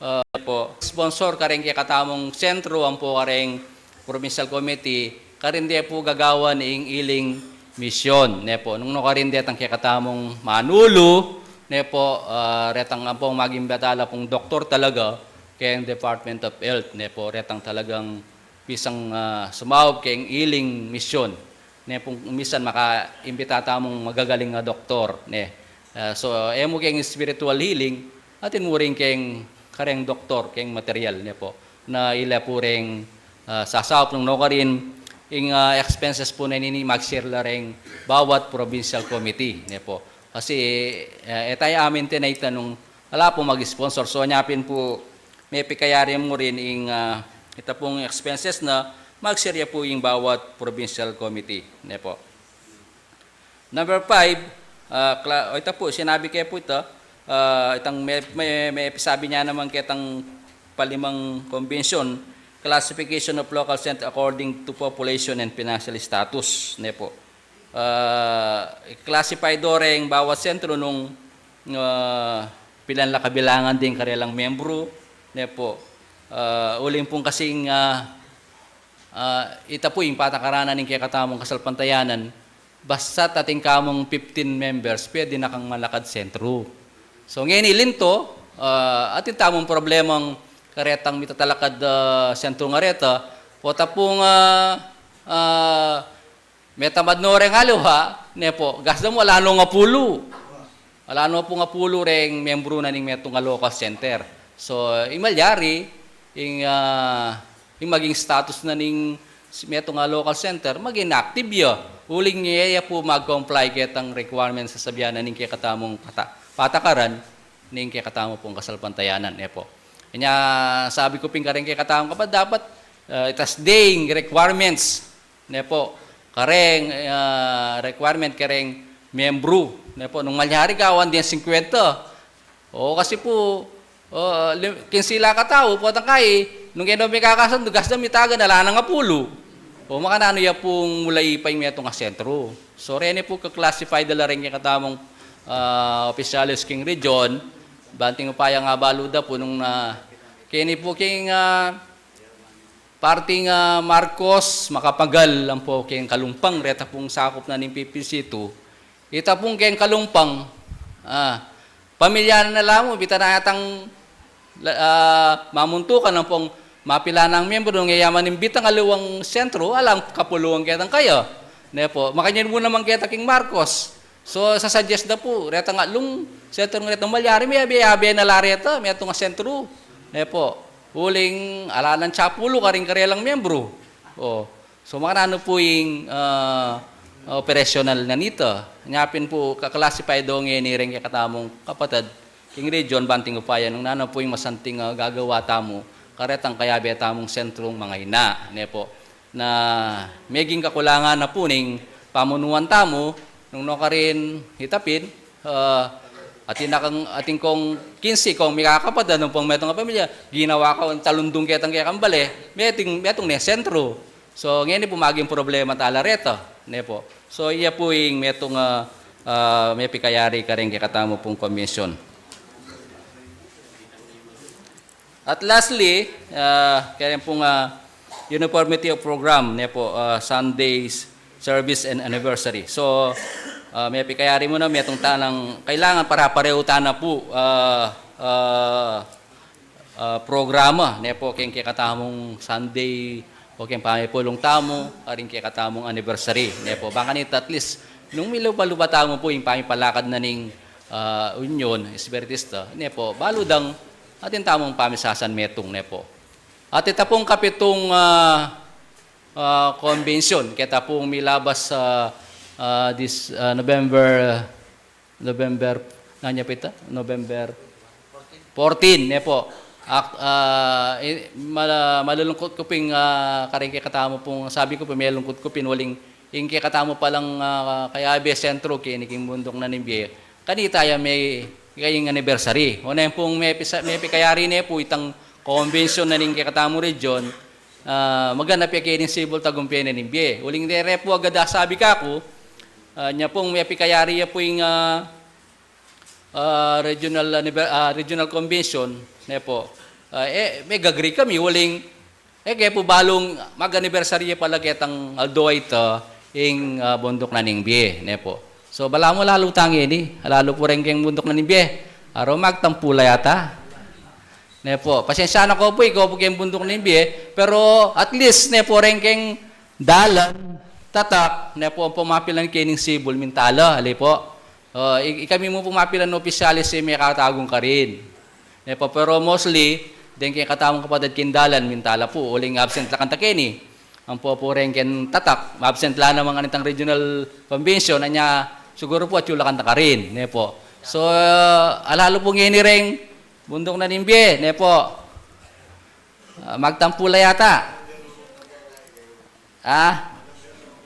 ah, pu, sponsor kareng kekatamung sentru ampo kareng provincial committee, karin de pu gagawan ing iling mission, ne pu. Nung nukarin detang kekatamung manulu, ne pu, ah, retang ampong maging batala pung doktor talaga keng Department of Health, ne pu, retang talagang bisang, ah, sumaup keng iling mission. Ne pu, minsan makaimbita tamung magagaling a doktor, ne. Ah, so, e mu keng spiritual healing, atin mu rin keng kareng doktor, keng material, ne pu. Na ila pu reng, ah, sasaup nung nukarin, ing, ah, expenses pu na nini mag-share la reng bawat provincial committee, ne pu. Kasi, ah, e ta ya amin tinaitan nung ala pu mag-sponsor. So, nya pin pu, mepikayari mu rin ing, ah, ita pung expenses na mag-share ya pu ing bawat provincial committee, ne pu. Number five, ah, kla-, o, ita pu, sinabi ke pu ita, ah, itang me-, me-, mepisabi ne naman ketang palimang convention, classification of local center according to population and financial status, ne pu. Ah, i-classify do reng bawat sentru nung, ah, pilan la kabilangan ding karelang membru, ne pu. Ah, uling pung kasing, ah, ah, ita pu ing patakaran na ning kekatamung kasalpantayanan, basta't atin kamung fifteen members, pwede na kang malakad sentru. So, ngeni linto, ah, atin tamung problemang karetang mitatalakad, ah, sentru ngareta, pota pung, ah, ah, metamad no reng aliwa, ne pu, gasda mu ala no ngapulu. Ala no pu ngapulu reng membru na ning metung a local center. So, ing malyari, ing, ah, ing maging status na ning metung a local center, maging active ya. Uling e ya pu mag-comply ketang requirements a sasabian na ning kekatamung pata-, patakaran, ning kekatamu pung kasalpantayanan, ne pu. Kanya sabi ku pin kareng kekatamung kapatad, dapat, ah, itas ding requirements, ne pu, kareng, ah, requirement kareng membru, ne pu, nung malyari gawan ding singkwenta. O, kasi pu, o, lim-, kinsi la katau, potang kai, nung keno mikakasandu, gasda mitagan, ala nang apulu. O, makananu ya pung mulayi pa ing metung a sentru. So, reni pu ka-classify da la reng kekatamung, ah, opisyales king region, banting upaya nga balu da pu nung na, keni pu king, ah, parting, ah, Marcos, Macapagal, ampo keng Calumpang, reta pung sakup na ning P P C two. Ita pung keng Calumpang, ah, pamilya na la mu, bita na yatang, ah, mamuntukan ampong mapila nang miyembru, nung e ya man imbitang aliwang sentru, alang kapuluan ketang kaya. Ne pu, makanyan mu naman keta king Marcos. So, sasuggest da pu, retang atlung sentru nung retang malyari, miyabe-yabe na la reta, metung a sentru. Ne pu, uling ala nang tsapulu karing karelang miyembru. O, so, makananu pu ing, ah, operasyonal na nita. Nya pin pu, ka-classify do ngeni reng kekatamung kapatad king region, banting upaya nung nanu pu ing masanting, ah, gagawa tamu karetang kayabe tamung sentrung mangaina, ne pu. Na meging kakulangan na pu ning pamunuan tamu, nung nukarin ita pin, ah, atin na kang, atin kong kinsi kong mikakapatad, nung pung metung a pamilya, ginawa kong talundung ketang kekang bale, metung, metung ne sentru. So, ngeni pu maging problema tala reta, ne pu. So, iya pu ing metung, ah, ah, mepikayari kareng kekatamu pung convention. At lastly, ah, kaya pung, ah, Uniformity of program, ne po, ah, Sundays service and anniversary. So, ah, mepikayari mu na, metung tanang kailangan para parehu tana pu, ah, ah, ah, programa, ne po, keng kekatamung Sunday, o keng pamipulung tamu, karing kekatamung anniversary, ne po. Bang kanita at least, nung milupa-lupa tamu pu ing pamipalakad na ning, ah, Union Espiritista, ne po, balu dang atin tamung pamisasan metung, ne po. At ita pung kapitung, ah, ah, convention, keta pung milabas sa, ah, this, ah, November, November, nanu ya pita? November fourteen, ne po. Ak-, ah, i-, mala-, malulungkut ku pin, ah, karing kekatamu pung, sabi ku pin, malulungkut ku pin, uling ing kekatamu palang, ah, kayabe sentro keni king bunduk na ning bie. Kanita ya me kaying anniversary. O ne pung mepisa-, mepikayari ne pu itang convention na ning kekatamu region, ah, maganap ya keni sibul tagumpe na ning bie. Uling dere pu agad a sabi kaku, ah, nya pung mepikayari ya pu ing, ah, ah, regional anniver-, ah, regional convention, ne po. Ah, e, megagree kami, uling, e ke pu balung mag-anniversary ya pala ketang aldo a ita, ing, ah, bunduk na ning bie, ne po. So, balamu lalu tang ini, lalu pu reng keng bunduk na ning bie. Aro magtampu la yata. Ne po, pasensya na ko pu, ikaw pu keng bunduk ning bie, pero at least, ne po, reng keng dalan, tatak, ne po, ang pumapilan kening sibul, mintala, ali po. O, i-, ikami mu pu mapilan opisyales e mekatagung karin. Ne po, pero mostly, deng kekatamung kapatad king dalan, mintala pu, uling absent la kanta keni. Ampo pu reng keng tatak, absent la naman kanitang regional convention, anya, siguru pu atyu la kanta karin, ne po. So, alalu pu ngeni reng, bunduk na ning bie, ne po. Ah, magtampu la yata. Ah?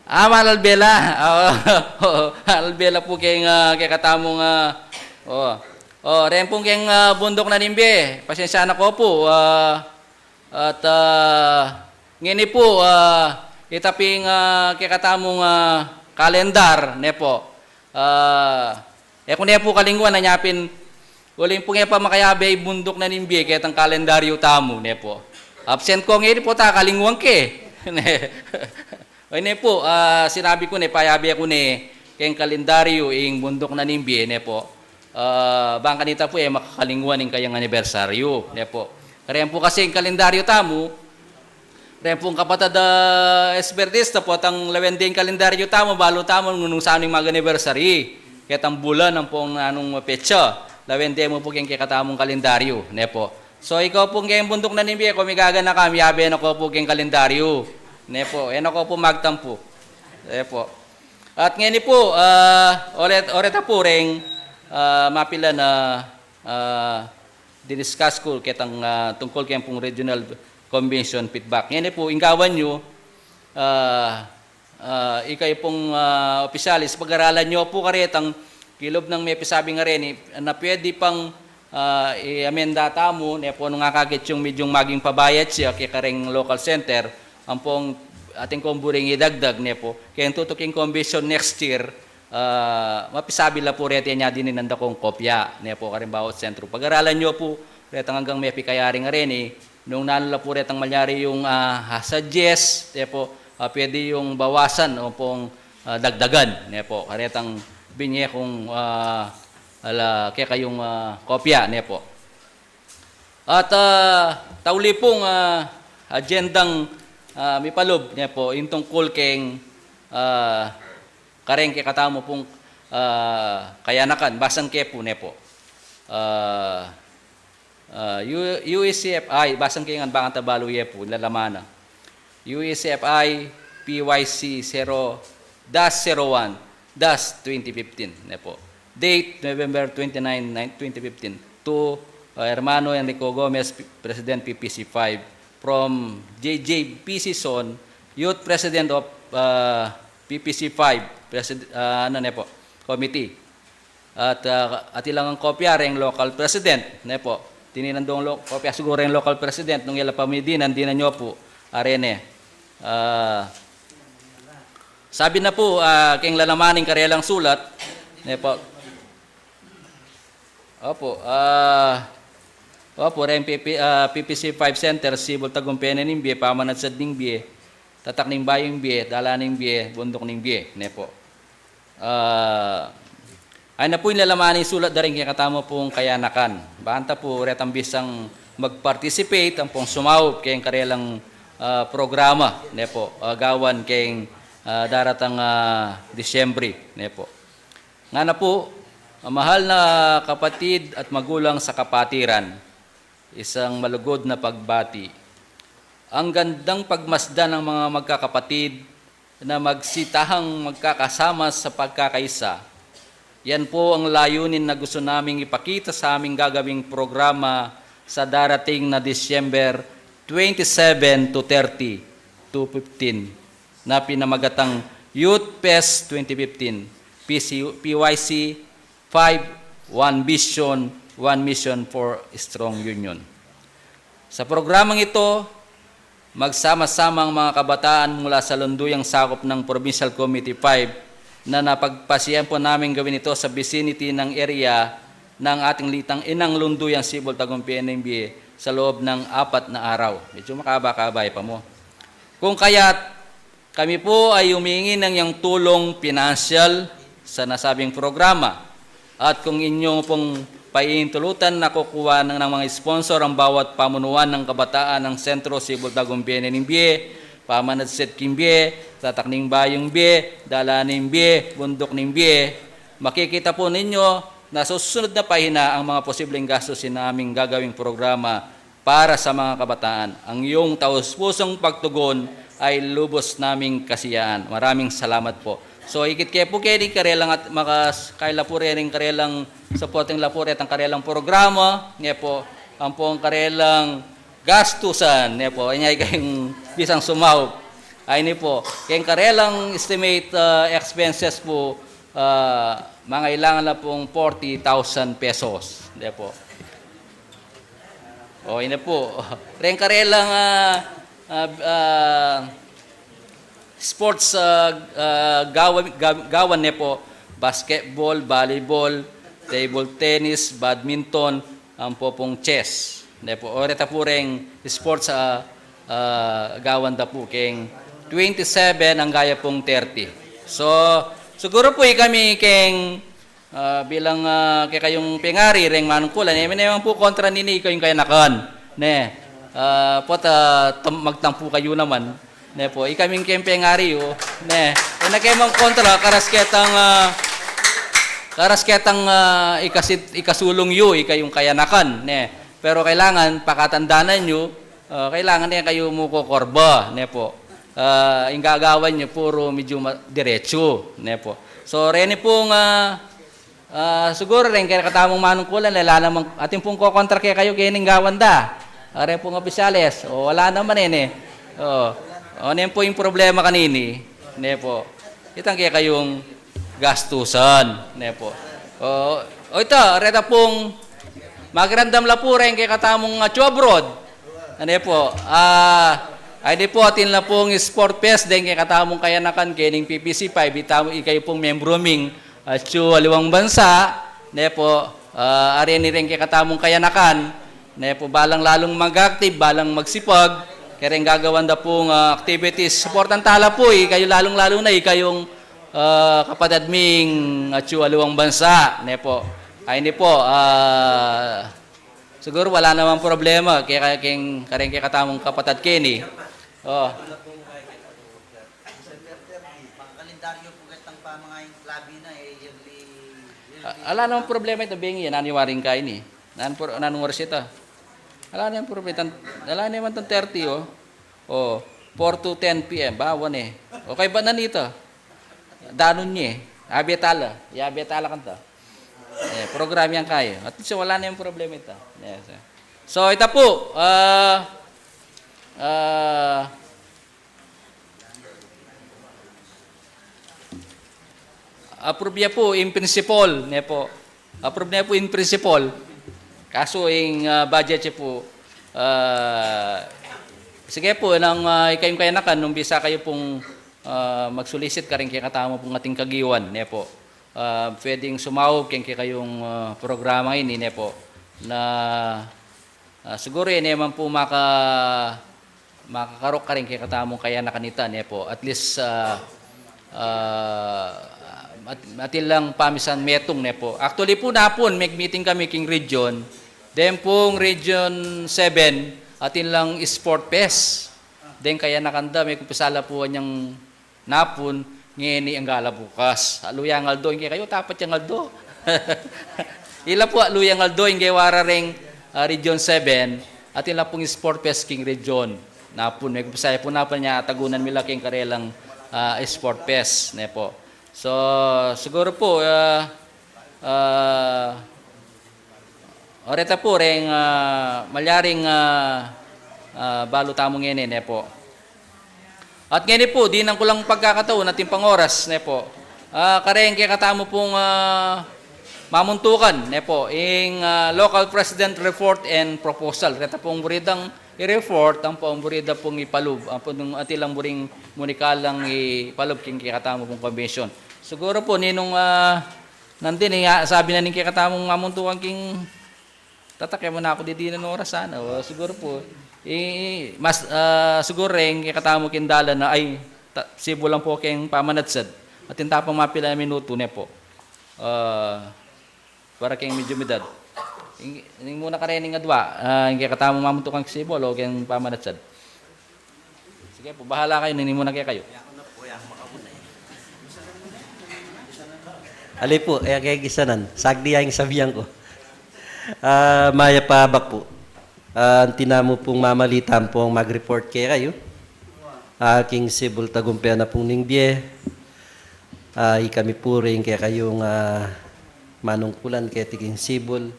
Ah, malalbe la. O, malalbe la pu keng, ah, kekatamung, ah, o. O, reng pung keng, ah, bunduk na ning bie. Pasensya na ko pu, ah, at, ah, ngeni pu, ah, ita ping, ah, kekatamung, ah, kalendar, ne po. Ah, e ku ne pu kalingwan, anya pin, uling pung e pa makayabe ing bunduk na ning bie ketang kalendaryu tamu, ne po. Absent ko ngeni pu ta, kalingwan ke. Ne. O, ne pu, ah, sinabi ku ne, payabe ku ne keng kalendaryu ing bunduk na ning bie, ne po. Ah, bang kanita pu e makakalingwan ing kayang anibersaryu, ne po. Kareng pu kasi ing kalendaryu tamu, reng pung kapatad a Espiritista, potang lawen de ing kalendaryu tamu, balu tamu nung sanu ing mag-anniversary, ketang bulan ampong nanung petsa, lawen de mu pu keng kekatamung kalendaryu, ne po. So, ikaw pung keng bunduk na ning bie, ko migaganaka, miyabe na ko pu keng kalendaryu, ne po, e na ko pu magtampu, ne po. At ngeni pu, ah, ore, ore ta pu reng, ah, mapilan a, ah, diniscuss ku ketang, ah, tungkul keng pung regional convention feedback. Ngeni pu, ing gawan yu, ah, ah, ikayu pung, ah, opisyales, pagaralan yu pu karetang kilub nang mepisabi ngeni, na pwede pang, ah, i-amenda tamu, ne pu nung akakit yung medyung maging pabayat ya kekareng local center, ampong atin kong buring idagdag, ne pu, keng tutuking convention next year, ah, mapisabi la pu reti nya dininan da kong kopya, ne po, karing bawat sentro. Pagaralan yu pu, retang anggang mepikayari ngeni, nung nanu la pu retang malyari yung, ah, ah, suggest, ne po, ah, pwede yung bawasan o pung, ah, dagdagan, ne po, karetang binye kung, ah, ala, kekayung, ah, kopya, ne po. At, ah, tauli pung, ah, agendang, ah, mipalub, ne po, ing tungkul keng, ah, kareng kekatamu pung, ah, kayanakan, basan ke pu, ne po. Ah, ah, U-, U E C F I, basan ke ngan bang ta balu ye pu, lalaman na. U E C F I P Y C zero dash zero one dash twenty fifteen, ne po. Date, November twenty-nine, nine, twenty fifteen. To, uh, Hermano Enrico Gomez, P-, President P P C five. From J J P C Son, Youth President of, uh, P P C five, Presid-, uh, ano ne po, Committee. At, ah, atin lang ang kopya reng local president, ne po. Dininan dong lo-, kopya siguru reng local president, nung e la pa midinan, dinan yu pu, are ne. Ah, sabi na pu, ah, keng lalaman ning karelang sulat, ne po. Opo, ah, Opo, reng P P, ah, P P C five Center, Sibul Tagumpay ning Bie, Pamanadsad ning Bie, Tatak ning Bayu ning Bie, Dalan ning Bie, Bunduk ning Bie, ne po. Ah, ay na pu ing lalaman ning sulat da ring kekatamu pung kayanakan. Banta pu retang bisang mag-participate ampong sumaup keng karelang, ah, programa, ne po, ah, gawan keng, ah, daratang, ah, Disyembre, ne po. Ngana pu, ah, mahal na kapatid at magulang sa kapatiran, isang malugud na pagbati. Ang gandang pagmasdan ng mga magkakapatid na magsitahang magkakasama sa pagkakaisa. Yan po ang layunin na gusto naming ipakita sa aming gagawing programa sa darating na December twenty-seven to thirty, two fifteen, na pinamagatang Youth Fest twenty fifteen, P C U, P Y C five, One Vision, One Mission for Strong Union. Sa programang ito, magsama-sama ang mga kabataan mula sa lunduyang sakop ng Provincial Committee five na napagpasiyahan po namin gawin ito sa vicinity ng area ng ating litang inang lunduyang Sibul Tagumpay N M B A sa loob ng apat na araw. Medyo makaba-kaba pa mo. Kung kaya't kami po ay humingi ng iyong tulong pinansyal sa nasabing programa. At kung inyo pong paiintulutan na kukuha ng, ng mga sponsor ang bawat pamunuan ng kabataan ng Sentro Sibul Tagumpay N M B A, Pamanadsit king Bie, Tatak ning Bayung Bie, Dalan ning Bie, Bunduk ning Bie, makikita po ninyo na sa susunod na pahina ang mga posibleng gastusin naming gagawing programa para sa mga kabataan. Ang iyong taus-pusong pagtugon ay lubos naming kasiyahan. Maraming salamat po. So, ikit ke pu keni karelang at makas-, kaila pu reng karelang supporting la pu retang karelang programa, ne po, ampong karelang gastusan, ne po, inya ikayung bisang sumaup. Ay ni po, keng karelang estimate, ah, expenses po, ah, mangailangan na pong forty thousand pesos, ne po. O, ina po. Reng karelang, ah, ah, ah, sports, ah, ah, gawan, ga-, gawan ne po, basketball, volleyball, table tennis, badminton, ampo pong chess. Ne po, o reta po reng sports, ah, ah, gawan da po keng twenty-seven angga ya pong thirty. So, siguro po ikami keng Ah, bilang, ah, kekayung pengari reng manungkulan, e, mi naman pu kontra nini, ikayung kayanakan. Ne, ah, pot, ah, tam-, magtampu kayu naman. Ne po, ikaming keng pengari yu. Ne, e na ke mang kontra, karas ketang, ah, karas ketang, ah, ikasit-, ikasulung yu, ikayung kayanakan. Ne, pero kailangan pakatandanan yu, ah, kailangan ne kayu mu kokorba, ne po. Ah, ing gagawan yu puru medyu ma-, diretsu, ne po. So, reni pung, ah, Ah, siguru reng kekatamung manungkulan, ala namang atin pung kokontra kekayu kening gawan da. Are pung opisyales, o, ala naman e, ne. O, o, nen pu ing problema kanini, ne po. Itang kekayung gastusan, ne po. O, o ita, reta pung magirandam la pu reng kekatamung atsu abroad. Ane po, ah, ay di po, atin la pung sport fest deng kekatamung kayanakan kening P P C five, ita, ikayu pung membru ming atsu aliwang bansa, ne po, ah, are ni reng kekatamung kayanakan, ne po, balang lalung mag-active, balang magsipag, kereng gagawan da pung, ah, activities. Suportan tala pu, ikayu lalung-lalu na, ikayung, ah, kapatad ming atsu aliwang bansa, ne po. Ay ni po, ah, siguru wala namang problema, kaya, kaya keng, kareng kekatamung kapatad keni. O. Makalendaryo pu ketang pamangayun labi na, e, yearly, yearly. A-, ala namang problema ita, bengi, nanu waring kaini. Nan por-, nanung oras ita? Ala namang problema, tan-, ala naman tang thirty, o. O, four to ten P M, bawan e. O kaybat na nita. Danun ye. Abe tala. Yabe tala kanta. E, program yang kayu. At least wala namang problema ita. Yes, e. So, ita pu, ah, ah, approve ya pu in principle, ne po. Approve ne pu in principle. Kasu ing, ah, budget ya pu, ah, sige pu, nang, ah, ikayung kayanakan, nung bisa kayu pung, ah, mag-solicit kareng kekatamu pung ating kagiwan, ne po. Ah, pwedeng sumaup keng kekayung, ah, programa ini, ne po. Na Ah, siguru, e ne man pu maka-, makakarok karing kekatamung kayanakan ita, ne pu. At least, ah, ah, at-, atin lang pamisan metung, ne pu. Actually pu, napun, meg-meeting kami king region. Then pung Region seven, atin lang sport fest. Then kayanakan da, mekumpisa la pu inyang napun, ngeni angga la bukas. Atlu yang aldo ing kekayu, apat yang aldo. Ila pu, atlu yang aldo ing gewa ra reng, ah, Region seven, atin la pung sport fest king region. Napun, mekumpisa ya pu napun, nya tagunan mi la king karelang, ah, sport fest, ne pu. So, siguru pu, ah, ah, o reta pu reng, ah, malyaring, ah, ah, balu tamu ngeni, ne pu. At ngeni pu, dinan ku lang pagkakataun at ing pangoras, ne pu. Ah, kareng kekatamu pung, ah, mamuntukan, ne pu, ing, ah, local president report and proposal. Reta pung buri dang i-report, ampong buri da pung ipalub, ampong atin lang buring munikalang ipalub king kekatamu pung convention. Siguru pu, ninung, ah, nandin, eh, sabi na ning kekatamung mamuntukan king tatak, e mu na ku didinan oras sana. O, siguru pu. I, i, mas, ah, siguru reng kekatamu king dalan na, ay, ta-, sibu lang pu keng pamanadsad. Atin ta pung mapilan a minutu, ne pu. Ah, para keng medyo medad. Ing, ing muna kareng adwa, ah, ing kekatamung mamuntukan king sibu, o keng pamanadsad. Sige pu, bahala kayu, nini muna kekayu. Ali pu, e, kaya gisanan. Sagdi ya ing sabian ku. Ah, mayap a abak pu. Ah, anti namu pung mamalitan pung mag-report kekayu. Ah, king sibul tagumpe na pung ning bie. Ah, ikami pu ring kekayung, ah, manungkulan keti king sibul.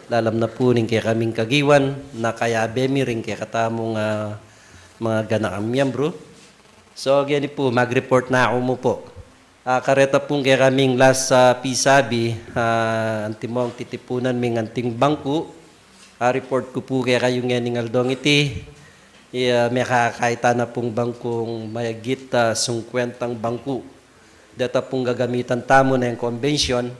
Lalam na pu ning kekaming kagiwan, na kayabe mi ring kekatamung, ah, mga ganakang miyembru. So, geni pu, mag-report na ku mu pu. Ah, kareta pung kekaming last, ah, pisabi, ah, antimong titipunan ming anting bangku. Ah, report ku pu kekayu ngening aldong iti, i, ah, mekakaitan na pung bangkung mayagit, ah, singkwentang bangku. Deta pung gagamitan tamu neng convention,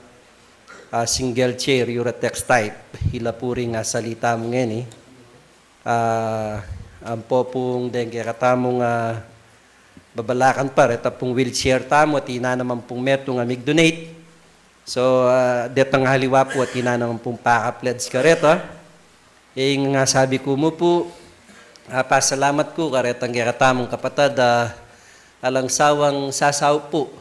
ah, single chair, Uratex type. Ila pu ring, ah, salita mu ngeni. Ah, ampo pung deng kekatamung, ah, babalakan pa, reta pung wheelchair tamu, atin na naman pung metung a mig-donate. So, ah, detang aliwa pu, atin na naman pung paka-pledge kareta. Ing, ah, sabi ku mu pu, ah, pasalamat ku karetang kekatamung kapatad, ah, alang sawang sasaup pu,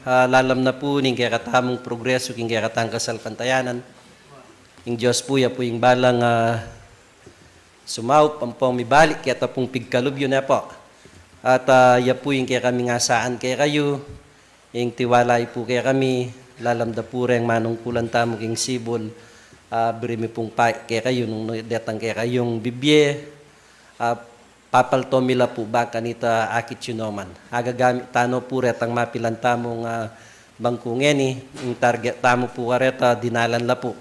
ah, lalam na pu ning kekatamung progresu king kekatang kasalpantayanan. Ing Dios pu, ya pu ing balang, ah, sumaup ampong mibalik keta pung pigkalub yu, ne pu. At, ah, ya pu ing kekaming asaan kekayu, ing tiwala yu pu kekami, lalam da pu reng manungkulan tamu king sibul, ah, buri mi pung paik kekayu nung detang kekayung bibie, ah, papalto mi la pu ba kanita akit yu noman. Agagamit tano pu retang mapilan tamung, ah, bangku ngeni, ing target tamu pu kareta, dinalan la pu.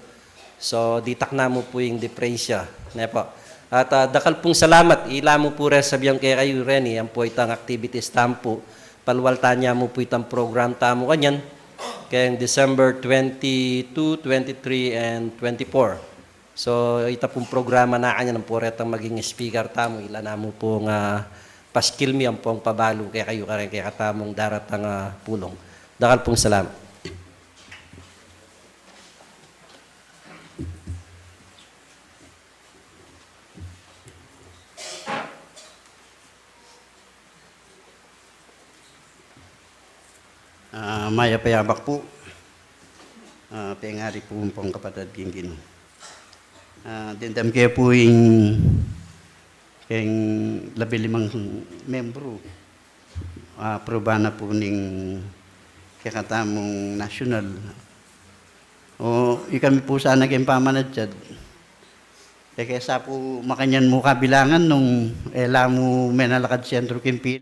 So, ditak na mu pu ing diperensya, ne pu. At, ah, dakal pung salamat, ila mu pu re sabian kekayu reni, ampo itang activities tamu pu. Palualtan ya mu pu itang program tamu kanyan, keng December twenty-two, twenty-three, and twenty-four. So, ita pung programa na kanyan, ampo retang maging speaker tamu, ila na mu pung, ah, paskil mi ampong pabalu kekayu kareng kekatamung daratang, ah, pulung. Dakal pung salamat. Ah, mayap a abak pu. Ah, pengari pu ampong kapatad king Ginu. Ah, dendam ke pu ing keng labi limang membru. Ah, prueba na pu ning kekatamung nasyonal. O, ikami pu sana keng pamanadyad. Peke sa pu makanyan mu kabilangan nung e la mu menalakad sentru king pila.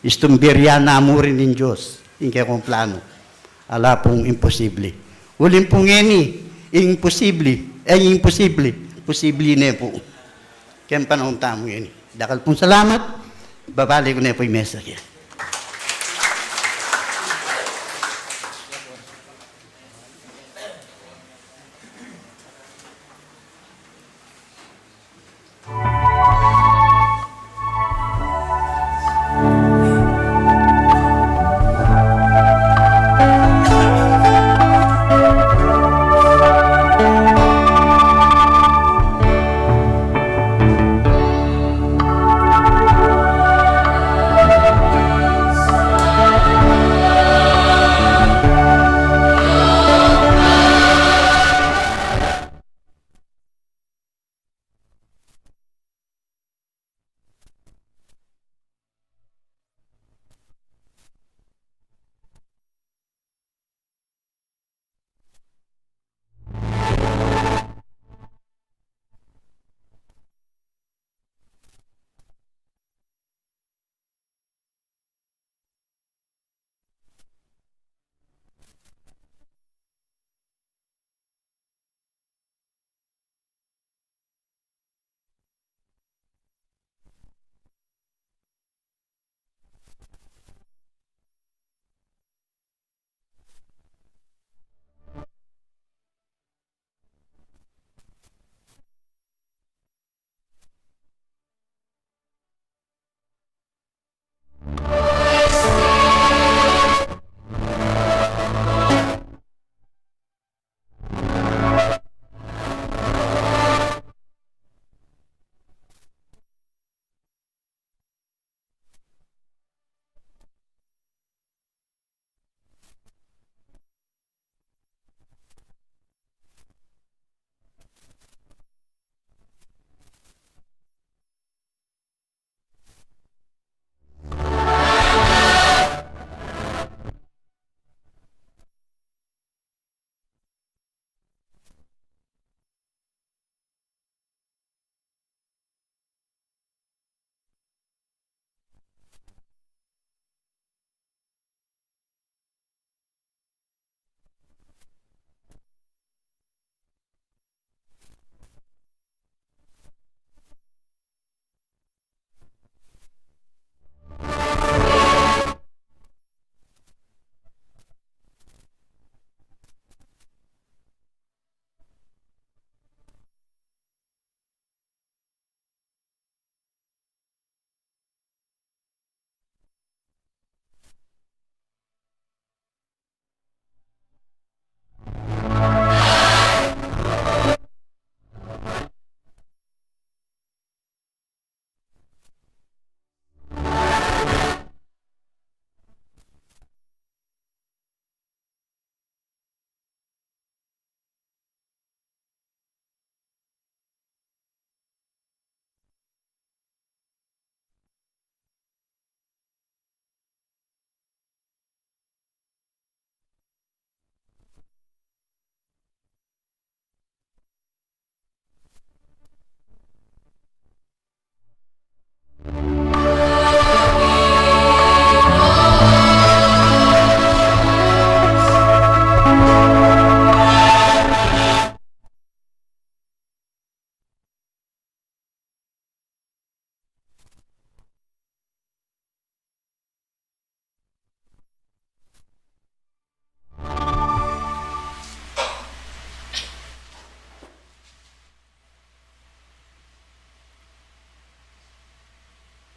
Istung birian na mu rin ing Dios ing kekong plano. Ala pung imposible. Uling pu ngeni, ing imposible, e, ing imposible, posible ne pu. Keng panaun tamu ngeni. Dakal pung salamat. Babalik ku ne pu ing mesa kaya.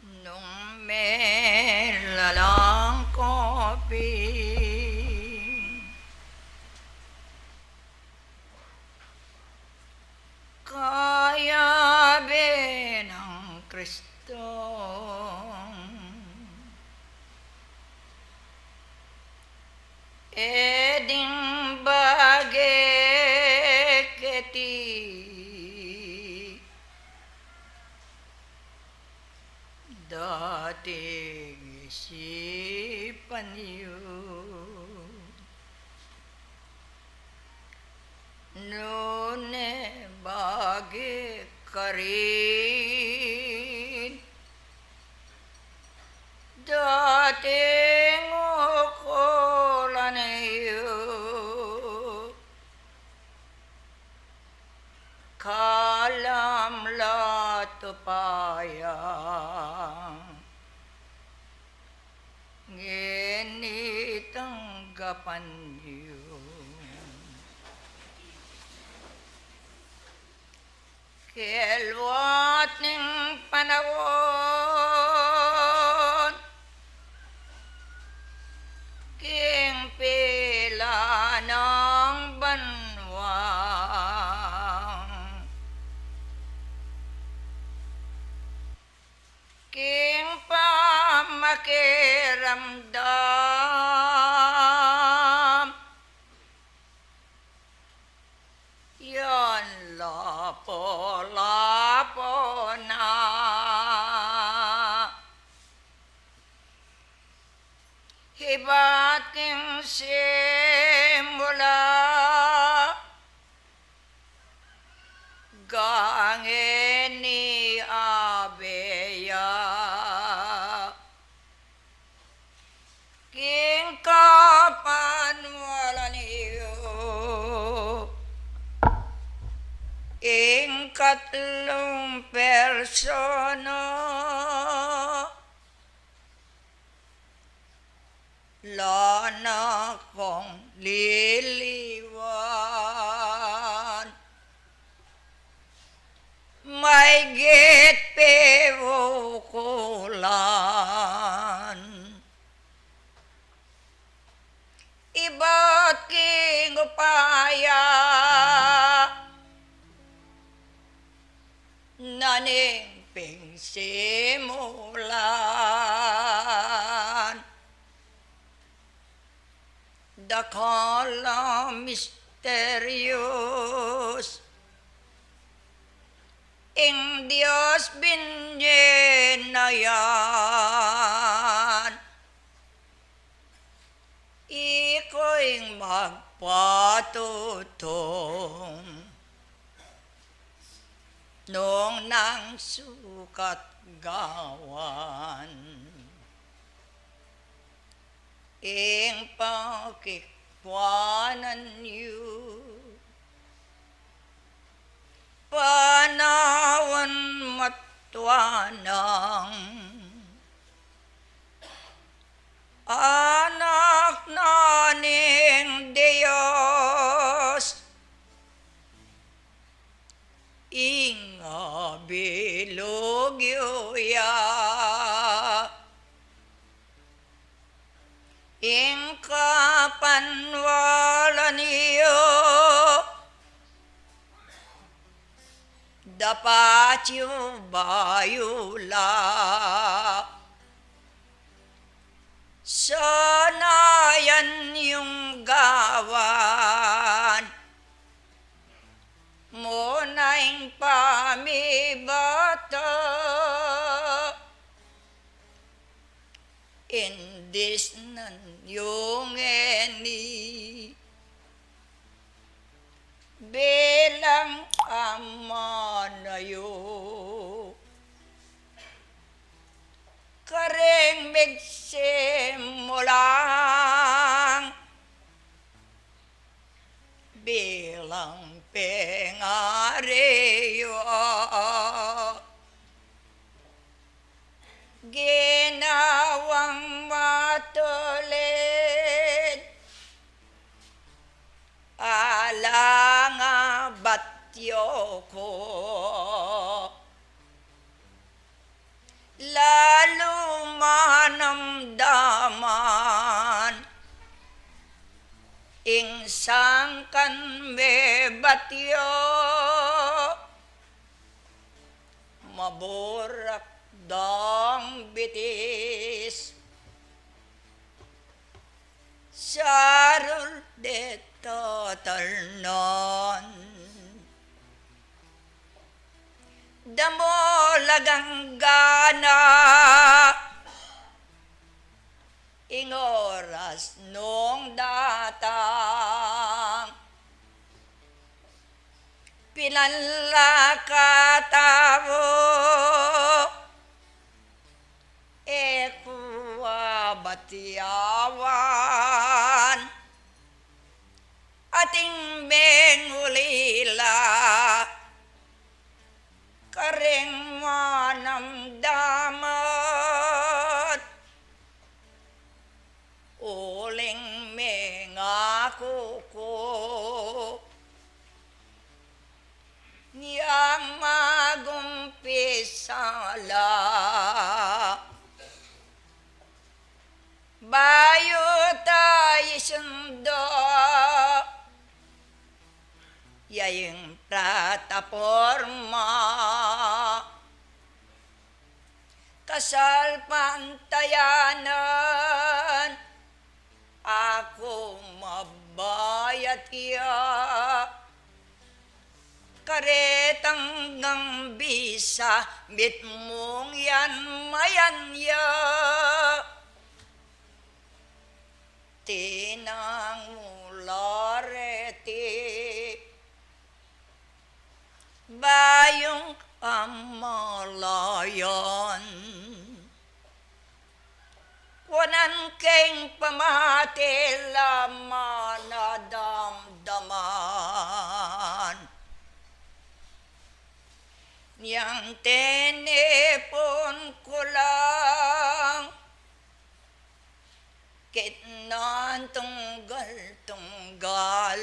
Nung melalang ko pin kayabe nang Kristong e ding bage keti dating isipan yu. Nune bage karin upaya, ngeni tanggapan yu. Keliwat ning panaun, king pilan nang banwa, king pamakiramdam, yan lapu-lapu na. Ibat king simula, ngeni abe ya, king kapanwalan yu, ing katlung persona, lana kung liliwan, maygit piukulan. Ibat king upaya, na ning pingsimulan, dakal a misteryus, ing Dios binye na yan. Ika ing magpatutung nung nang sukat gawan, ing pakikwanan yu panaun matwanang anak na ning Dios, ing abilug yu ya, ing kapanwalan yu, dapat yu bayula, sana yan yung gawan mu na ing pamibata, indis nang yung ngeni bilang amanu yu, karing migsimulang bilang pengari yu, ginawang matulid, alang abat yu ku lalu manamdaman ing sangkan mebat yu, maburak dang bitis, sarul de tatalnan, damulagang gana ing oras nung datang, pilan la katamu e ku abat yawan, ating mengulila karing kuku. Yang magumpisa la, bayu ta isundu ya ing plataporma, kasalpantayanan, aku mabayat ya. Karetang gang bisa mitmung yan mayan ya. Tinang mula reti bayung amalayan. Kuanan keng pamati la manadamdaman. Yang tinipun ku lang kitnan tunggal-tunggal.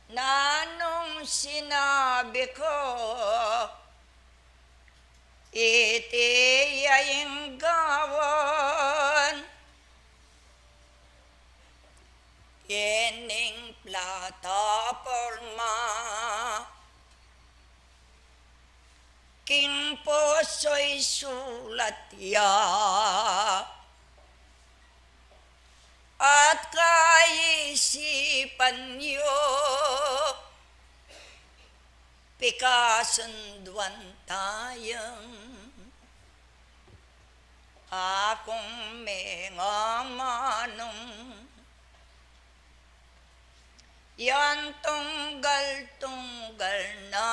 Nanung sinabi ku, iti ya ing gawan kening plataporma. King pusu isulat ya at kaisipan yu, pikasunduan tayang akung mengamanung. Yan tunggal-tunggal na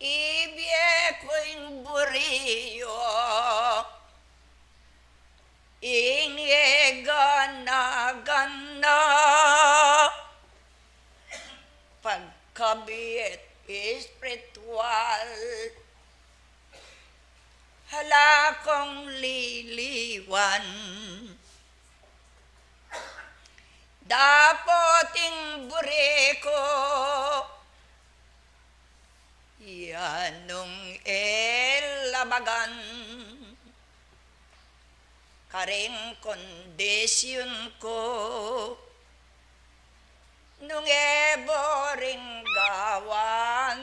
ibie ku ing buri yu, ing egana-gana pagkabie espiritual. Ala kung liliwan, dapot ing buri ku ya nung e labagan karing kondisyun ku, nung e buring gawan,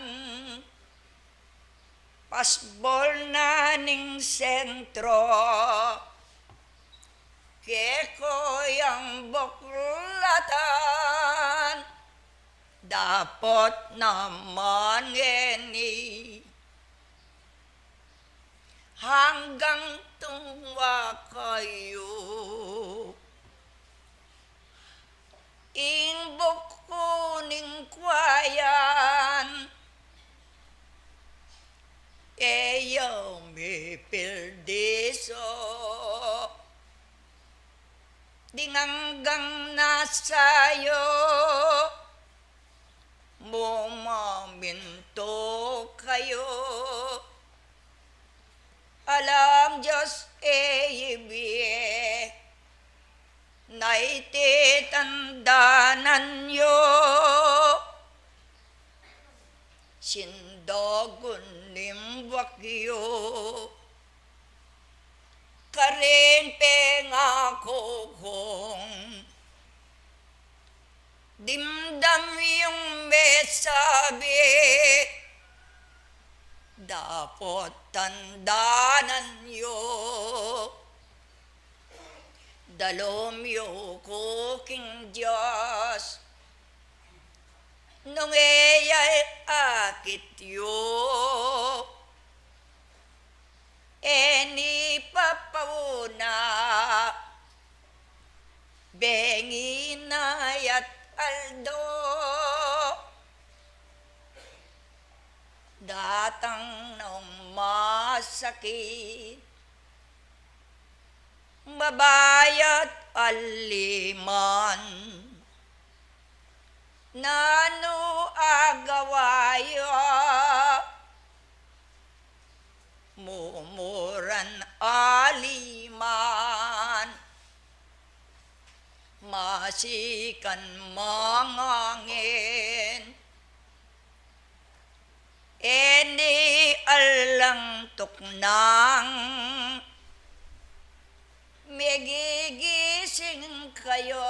pasbul na ning sentro keku yang buklatan. Dapot naman ngeni hanggang tuwa kayu ing buku ning kwayan, e ya mipildiso. Ding anggang nasa yu, mumamintu kayu. Alam Dios e ibie na iti tandanan yu, sindagun ning buak yu karing pengaku kung dimdam yung mesabi, dapot tandanan yu, dalum yu ku king Dios, nung e ya akit yu, e ni papauna, bengi na ya't aldo, datang nung masakit, babaya't aliman. Nanu agawa yu, mumuran aliman. Sikan mangangin, e ni alang tuknang megigising kayu.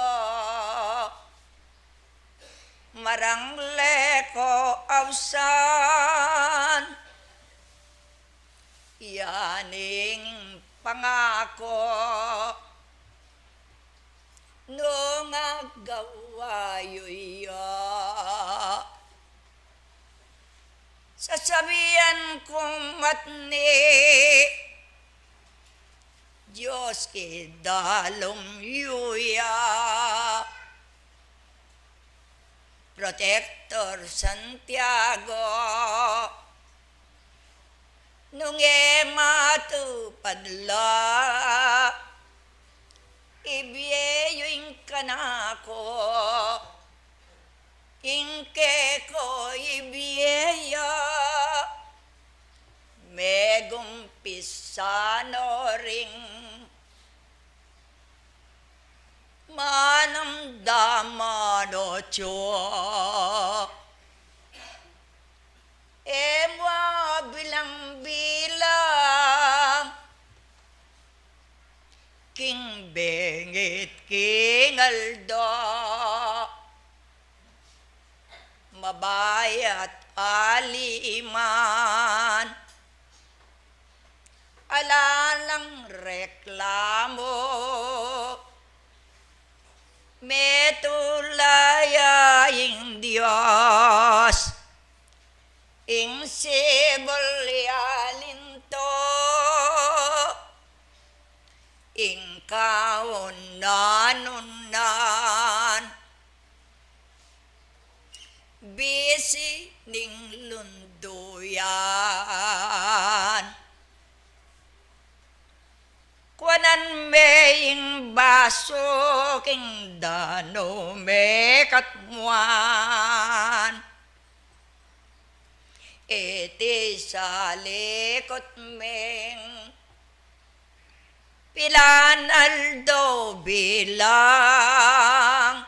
Marangle ko ausan ya ning pangaku nung agawa yu ya. Sasabian ku matni Dios, idalum yu ya, Protector Santiago. Nung e matupad la, ibie yu ing kanaku, ing keko ibie ya, megumpisan no ring manamdaman atyu. E mu abilang-bilang king bengit king aldo, mabayat aliman, ala lang reklamu. Metula ya ing Dios, ing sibul ya linto, ing kaunan-unan, bisi ning lunduyan. Kuanan me ing basu king danu me katmuan, iti salikut meng pilan aldo bilang.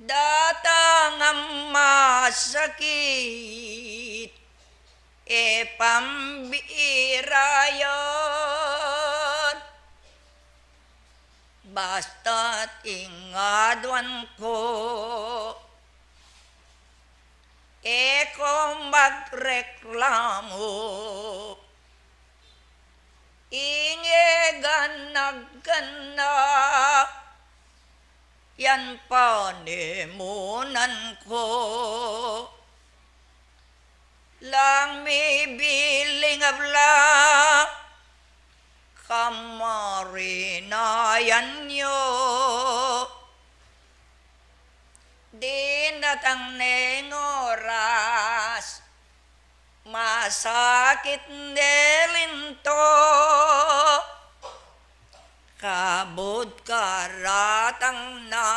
Datang ang masakit, e pambira yan. Basta't ing aduan ku, e ku magreklamu. Ing e ganag-ganag, yan panemunan ku. Lang mibiling ablang kamarinayan yu. Dinatang neng oras, masakit ne linto, kabud karatang na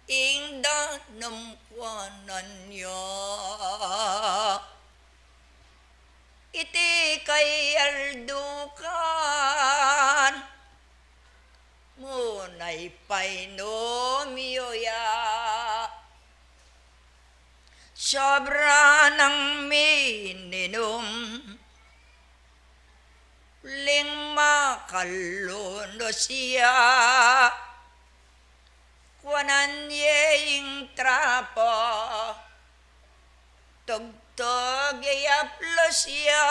ing danum kuanan ya. Iti kay aldukan mu nang painum yu ya. Sobra nang mininum, uling makalunus ya. Kuanan ye ing trapo, tugtug ye aplos ya.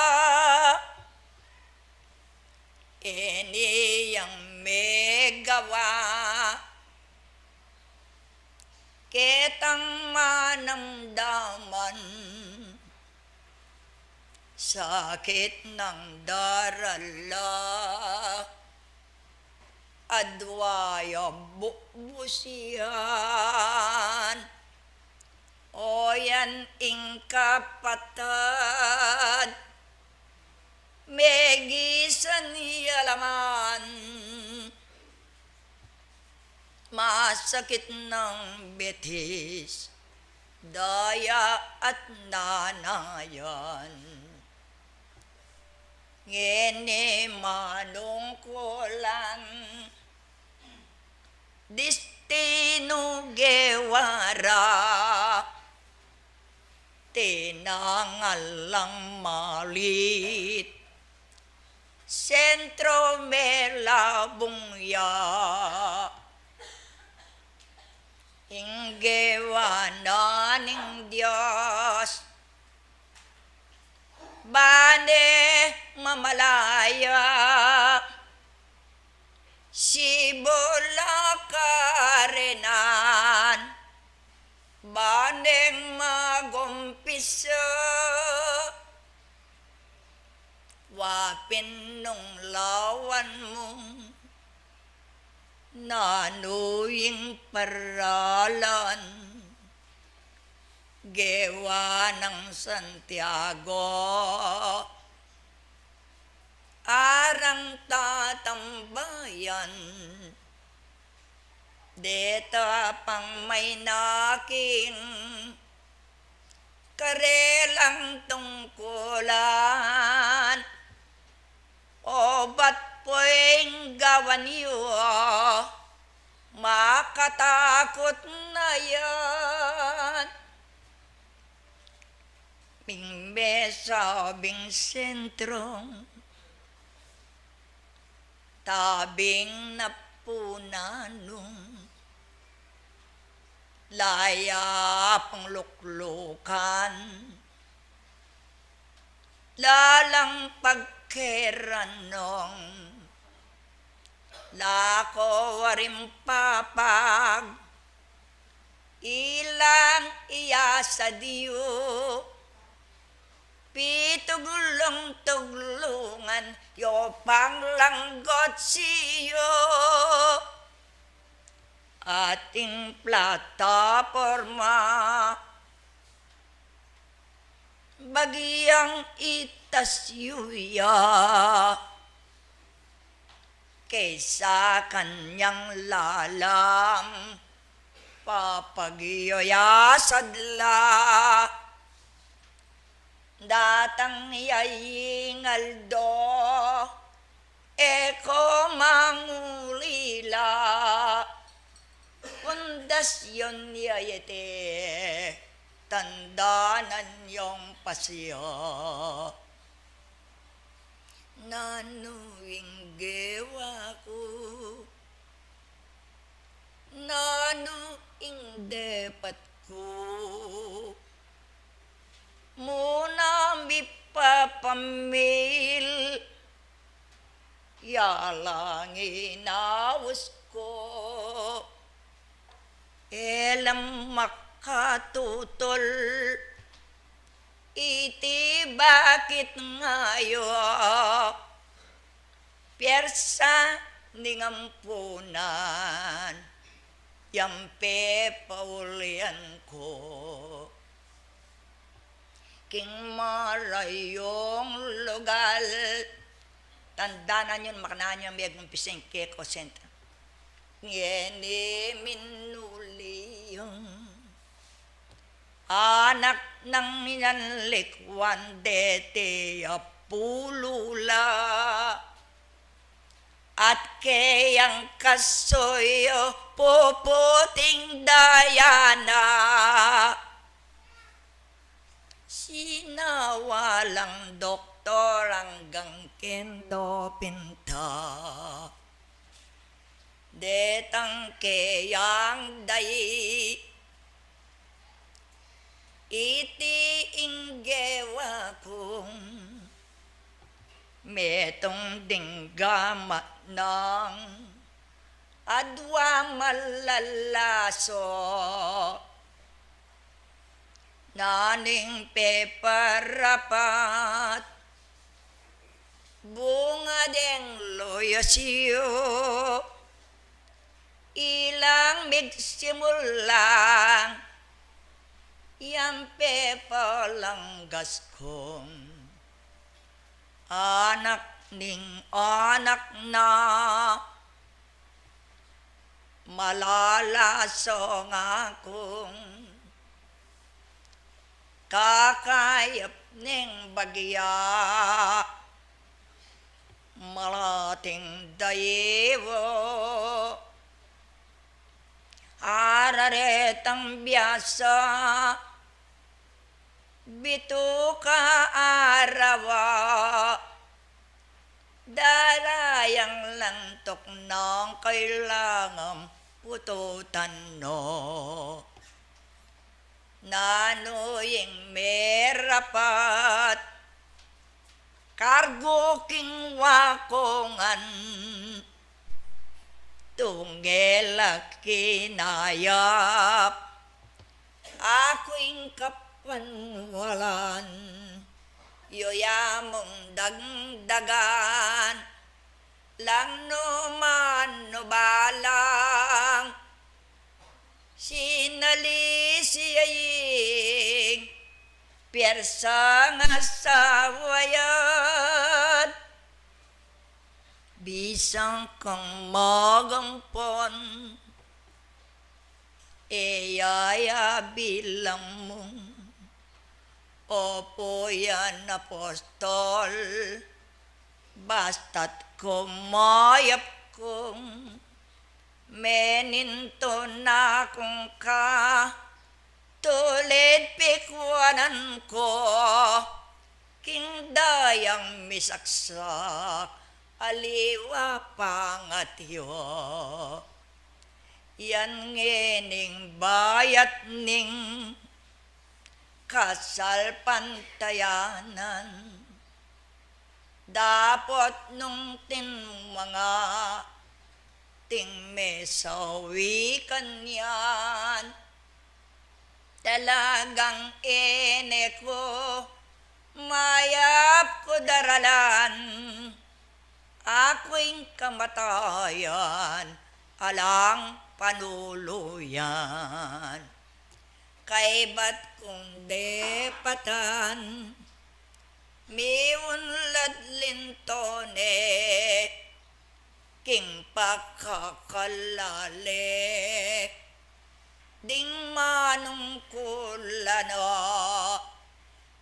E ne yang megawa ketang manamdaman sakit nang darala, adwa ya bubus yan. O yan ing kapatad, megisan ya la man. Masakit nang betis, daya at nanayan. Ngeni manungkulan destinu gewa ra, tinangal lang malit, sentro melabung ya. Ing gewa na ning Dios, bane mamalaya, sibula karenan, baneng magumpisa. Wa pin nung lawan mu, nanu ing paralan? Gewa nang Santiago, arang tatambayan, deta pang mainaking karelang tungkulan. Obat pu ing gawan yu, makatakut na yan. Ing mesabing sentrong tabing na pu nanung, layap ang luklukan, lalang pagkeranong, lako waring papag, ilang iyasad yu, pituglung-tuglungan yu panglanggot siyu. Ating plataporma, bagyang itas yu ya, kesa kanyang lalam, papag yu ya sadla. Datang ya ing aldo, e ko mangulila, pundasyun ya iti, tandanan yung pasya. Nanu ing gewa ku, nanu ing depat ku, mu na mipapamil, ya lang inaus ku, e la makatutul. Iti bakit nga yu, pyersa ning ampunan, yang pepaulian ku. King marayung lugal, tandanan yun, makananu yang megumpisang keko senta. Ngeni minuli yung anak nang yan likwan deti apulu la, at keyang kasuyu puputing daya na. Sinawalang doktor anggang kendo pinta, detang keyang dayi. Iti ing gewa kung metung ding gamat nang adwa malalaso. Naning peparapat bunga deng luyos yu, ilang migsimulang yang pepalanggas kung anak ning anak na malalaso nga kung kakayap ning bagya, malating daiwu, Araretang biasa, bituka arawa, darayang lantok nang kailangang pututan no. Nanu ing merapat, kargu king wakungan, tungel a kinayap, aku ing kapanwalan, yu ya mung dagdagan, lang nu man nu balang, sinalisi ya ing piyarsang asawa yan. Bisang kang magampon, e ya ya bilang mung, opo yan apostol, basta't kumayap kung menintu na kung ka, tulid pikwanan ku, king dayang misaksak, aliwa pangatyu. Yan ngening bayat ning kasalpantayanan. Dapot nung tinmanga, ting mesawi kanyan, talagang ene ku, mayap ku daralan, aku ing kamatayan, alang panuluyan. Kaybat kung depatan, miunlad lintone, king pakakalale, ding manungkulan o,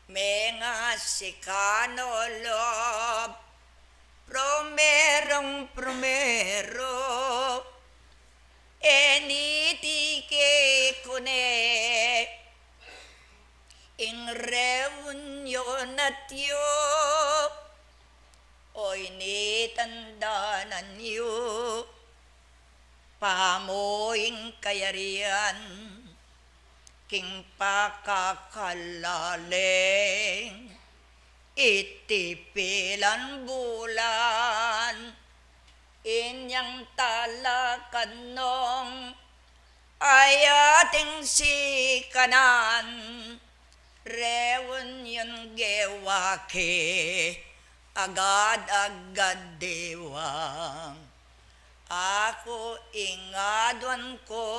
mengasika no lub, prumerung prumero, e niti ke kune, ing reunion at yu, o initandanan yu, pamu ing kayarian, king pakakalale, iti pilan bulan, inyang talakad nung ayating sikanan, reunion gewa ke, agad-agad dewang, aku ing aduan ku,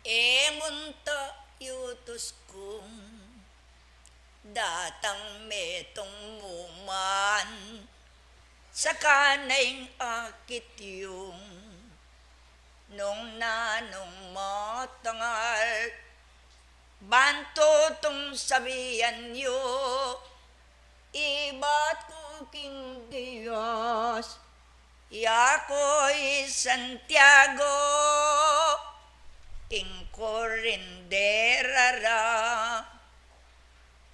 e mu nta yutus kung datang metung mu man, saka na ing akit yung nung nanung matangal, ban tutung sabian yu, ibat ku king Dios, yaku i Santiago, ing kurindera ra,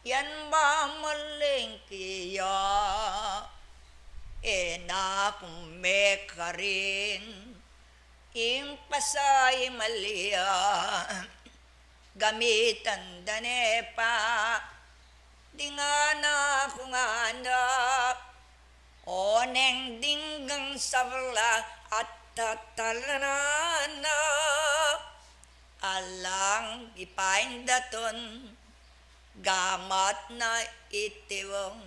yan mamalengke ya, e na ku mekarin, ing pasaimal ya, gamitan da ne pa, ding anak kung anak, oneng dinggang sabla at tatalanan na, alang ipaindatun, gamat na iti wang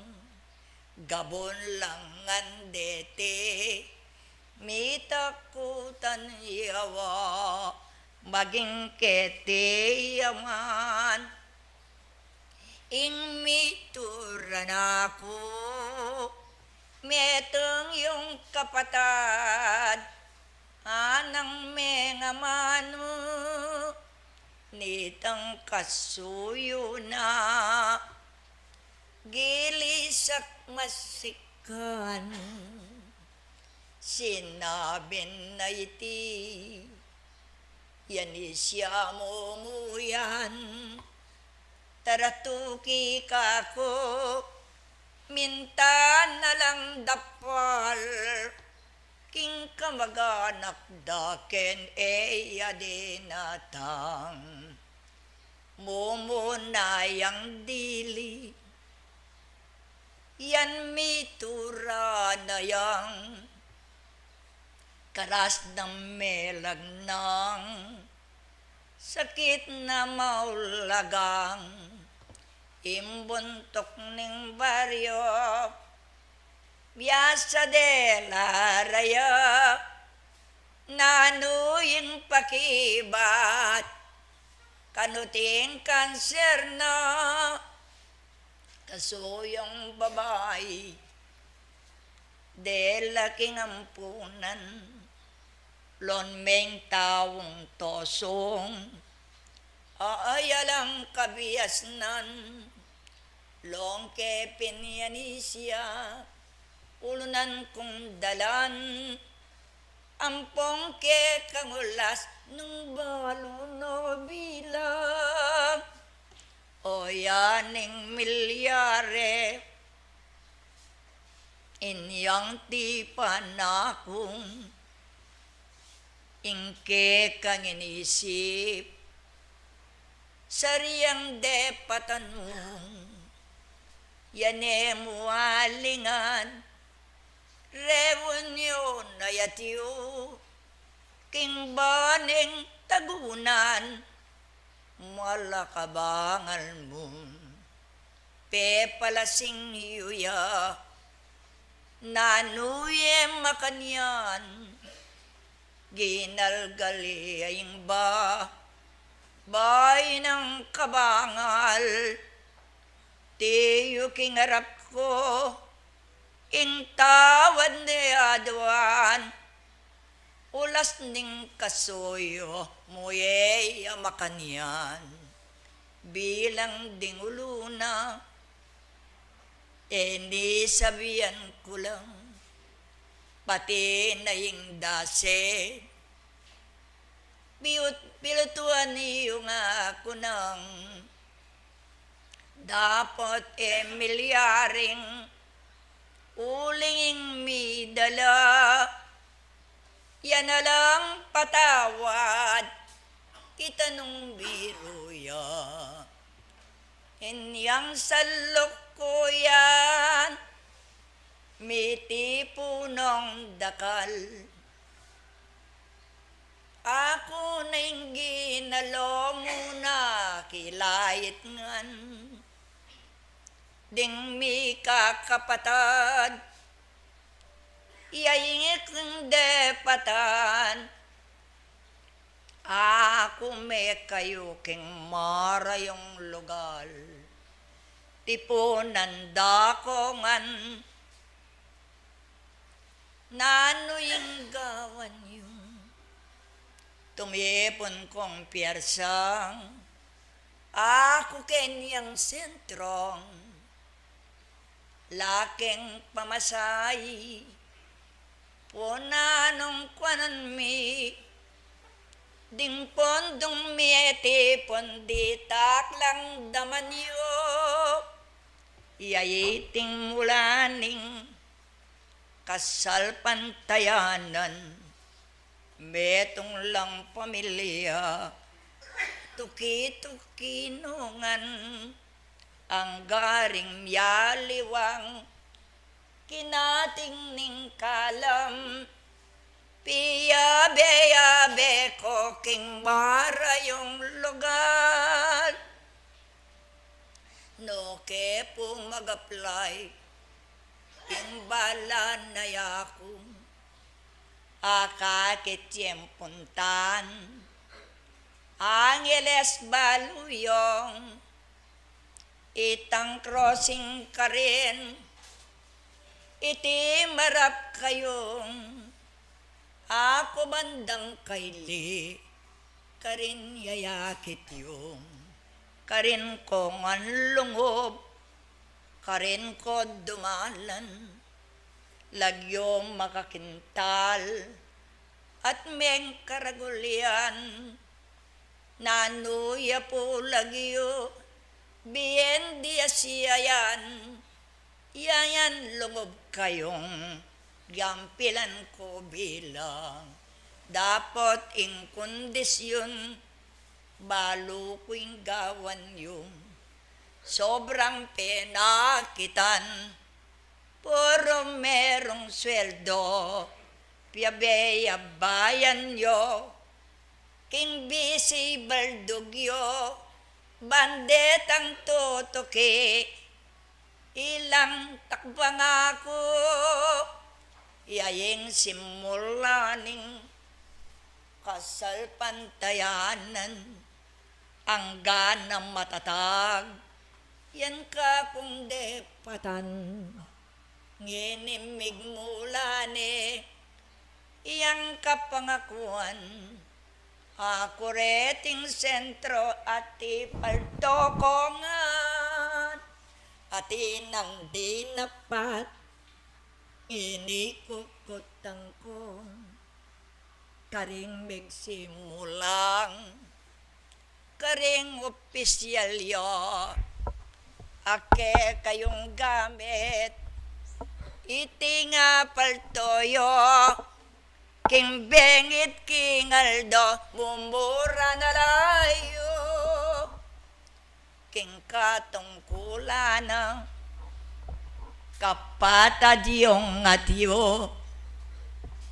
gabun lang ngan deti, mitakutan yawa, maging keti yaman. Ing mitura na ku, metung yung kapatad, anang mengamanu, nitang kasuyu na, gilisak masikan, Sinabi na iti, yan isya mu mu yan, taratuki kaku, minta na lang dapal, king kamaganak da ken e ya dinatang. Mumuna yang dili, yan mitura na yang karas nang melagnang, sakit na maulagang, imbuntuk ning baryo, biasa de la raya, nanu ing pakibat, kanu ting kanser na, kasuyung babai, de la king ampunan, lon meng taung tosung, a ayalang kabiasnan, lon ke pin yan isya, ulunan kung dalan, ampong ke kangulas nung balu no bilang. O yan ing milyare, inyang tipan akung, ing kekang inisip, sariang depatan mu, yan e mu alingan, reunion na yatu, king baning tagunan, malakabangal mu, pepalasing yu ya, nanu ye makanyan, ginalgal ya ing ba, bayu nang kabangal, tiyu king arap ku, ing tawad ne aduan, ulas ning kasuyu mu ye ya makanyan, bilang ding ulu na, e ni sabian ku lang, pati na ing dase, biut-, bilutuan yu nga ku nang, dapot e milyaring uling ing midala, yan na lang patawad, kita nung biru ya. Inyang saluk ku yan, mitipunung dakal. Aku na ing ginalo mu na kilait ngan, ding mikakapatad, ya ing ikung depatan, aku mekayu king marayung lugal, tipunan da ku ngan, nanu ing gawan yu? Tumipun kung piarsang, aku kenyang sentrong, laking pamasayi, puna nung kuanan mi, ding pondung mitipun ditak lang daman yu, ya iting mulaning kasalpantayanan, metung lang pamilya, tuki-tuki no ngan, anggaring mialiwang, kinating ning kalam, piyabe-yabe ku king marayung lugal. No ke pu mag-apply, ing bala na yaku, akakit yeng puntan, Angeles balu yung, itang crossing karin, iti marap kayung, aku bandang kaili, karin yayakit yung, karin ku ngan lungub, karin ku dumalan, Lagyu makakintal at mengkaragul yan, nanu ya pu lagyu, biendi ya siya yan, yan lungub kayung gampilan ku bilang. Dapot ing kondisyun, balu ku ing gawan yu, sobrang penakitan, puru merung sweldo, piabe ya bayan yu, king bisi baldug yu, bandetang tutuki, ilang takbang aku, ya ing simula ning kasalpantayanan, angga na matatag, yan kakung depatan. Ngeni migmula ne yang kapangakuan, aku reting sentro at ipaltokongan, at inang dinapat, ini kukutang ku karing megsimulang karing opisyal yu, a kekayung gamit iti nga palto yu, king bengit king aldo mumura na la yu. King katungkulan na kapatad yung atyu,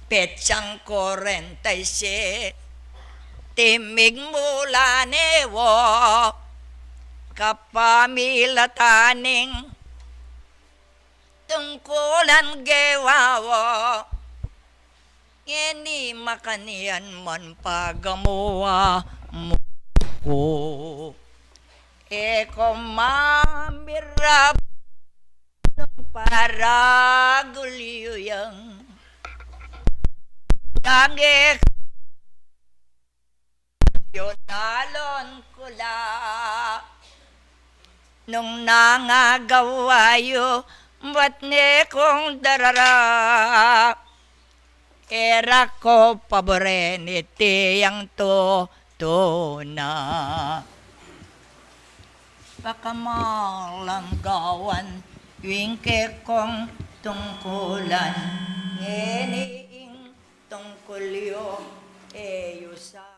petsang kuarenta y siyete, migmula ne wu, kapamilatan ning tungkulan gewa wu. Ngeni makanyan man pagamuan mu ku, e ku mamirap nung paragul yu yang, yang e yu nalon ku la. Nung nangagawa yu, bat ne kung darara, e ra ku paburen iti yang tutuna. Pakamalanggawan yu ing kekong tungkulan, ngeni ing tungkul yu e yu sa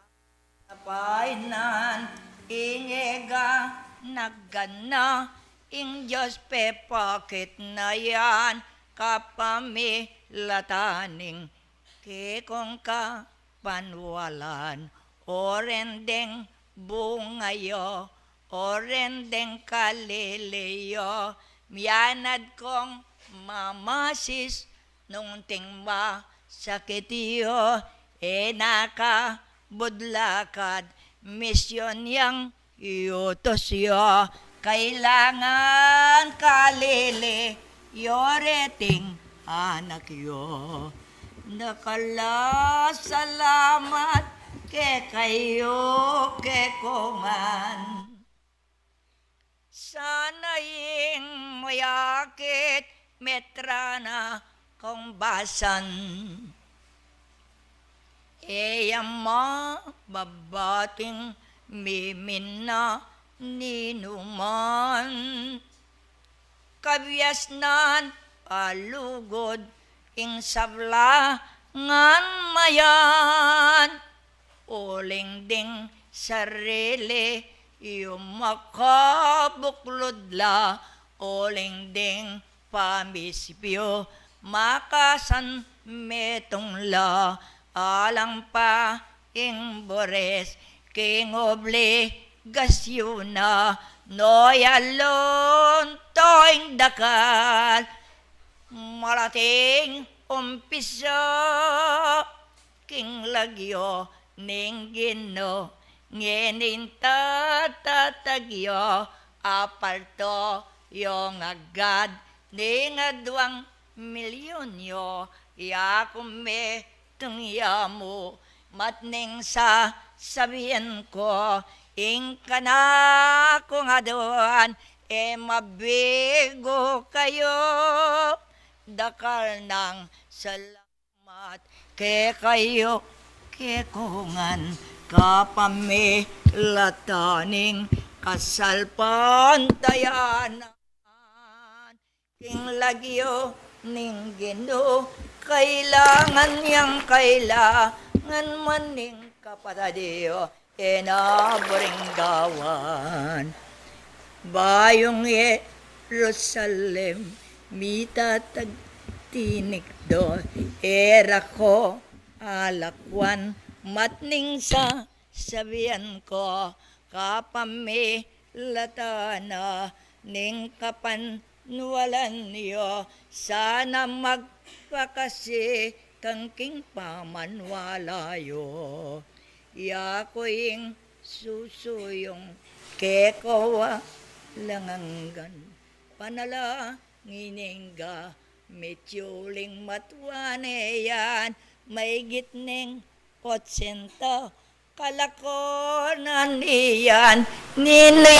Painan ing e ga nagana, ing Dios pepakit na yan kapamilatan ning kekong kapanwalan. O ren deng bunga yu, o ren deng kalili yu, miyanad kong mamasis nung ting masakit yu, e na kabudlakad, misyon yang yutus yu, kailangan kalili yu reting anak yu. Dakal a salamat kekayu, kekongan. Sana ing mayakit metrana kong basan, e ya mababating mimin na ninuman. Kabiasnan palugud ing sabla ngan mayan, uling ding sarili yu makabuklud la, uling ding pamisip yu makasanmetung la, alang pa ing bures king obligasyun na, no yalun to ing dakal malating umpisa king lagyu ning Ginu, ngening tatatag yu, apalto yu agad ning aduang milyun yu, ya kumetung ya mu, matning sasabian ku, ing kanakung aduan, e mabigu kayu, dakal nang salamat kekayu, kekongan kapamilatan ning kasalpantayanan. King lagyu ning Ginu, kailangan yang kailangan man ning kapatad yu, e na buring gawan. Bayung Jerusalem, mitatag tinikdo, e ra ko alakwan, matning sa sabian ko, kapamilatan na ning kapanwalan yu, sana magpakasi kang king pamanwala yu. Yaku ing susuyung keka alang anggan, panalangin ing gamit yu uling matua ne yan, maigit ning otsenta kalakonan iyan, nini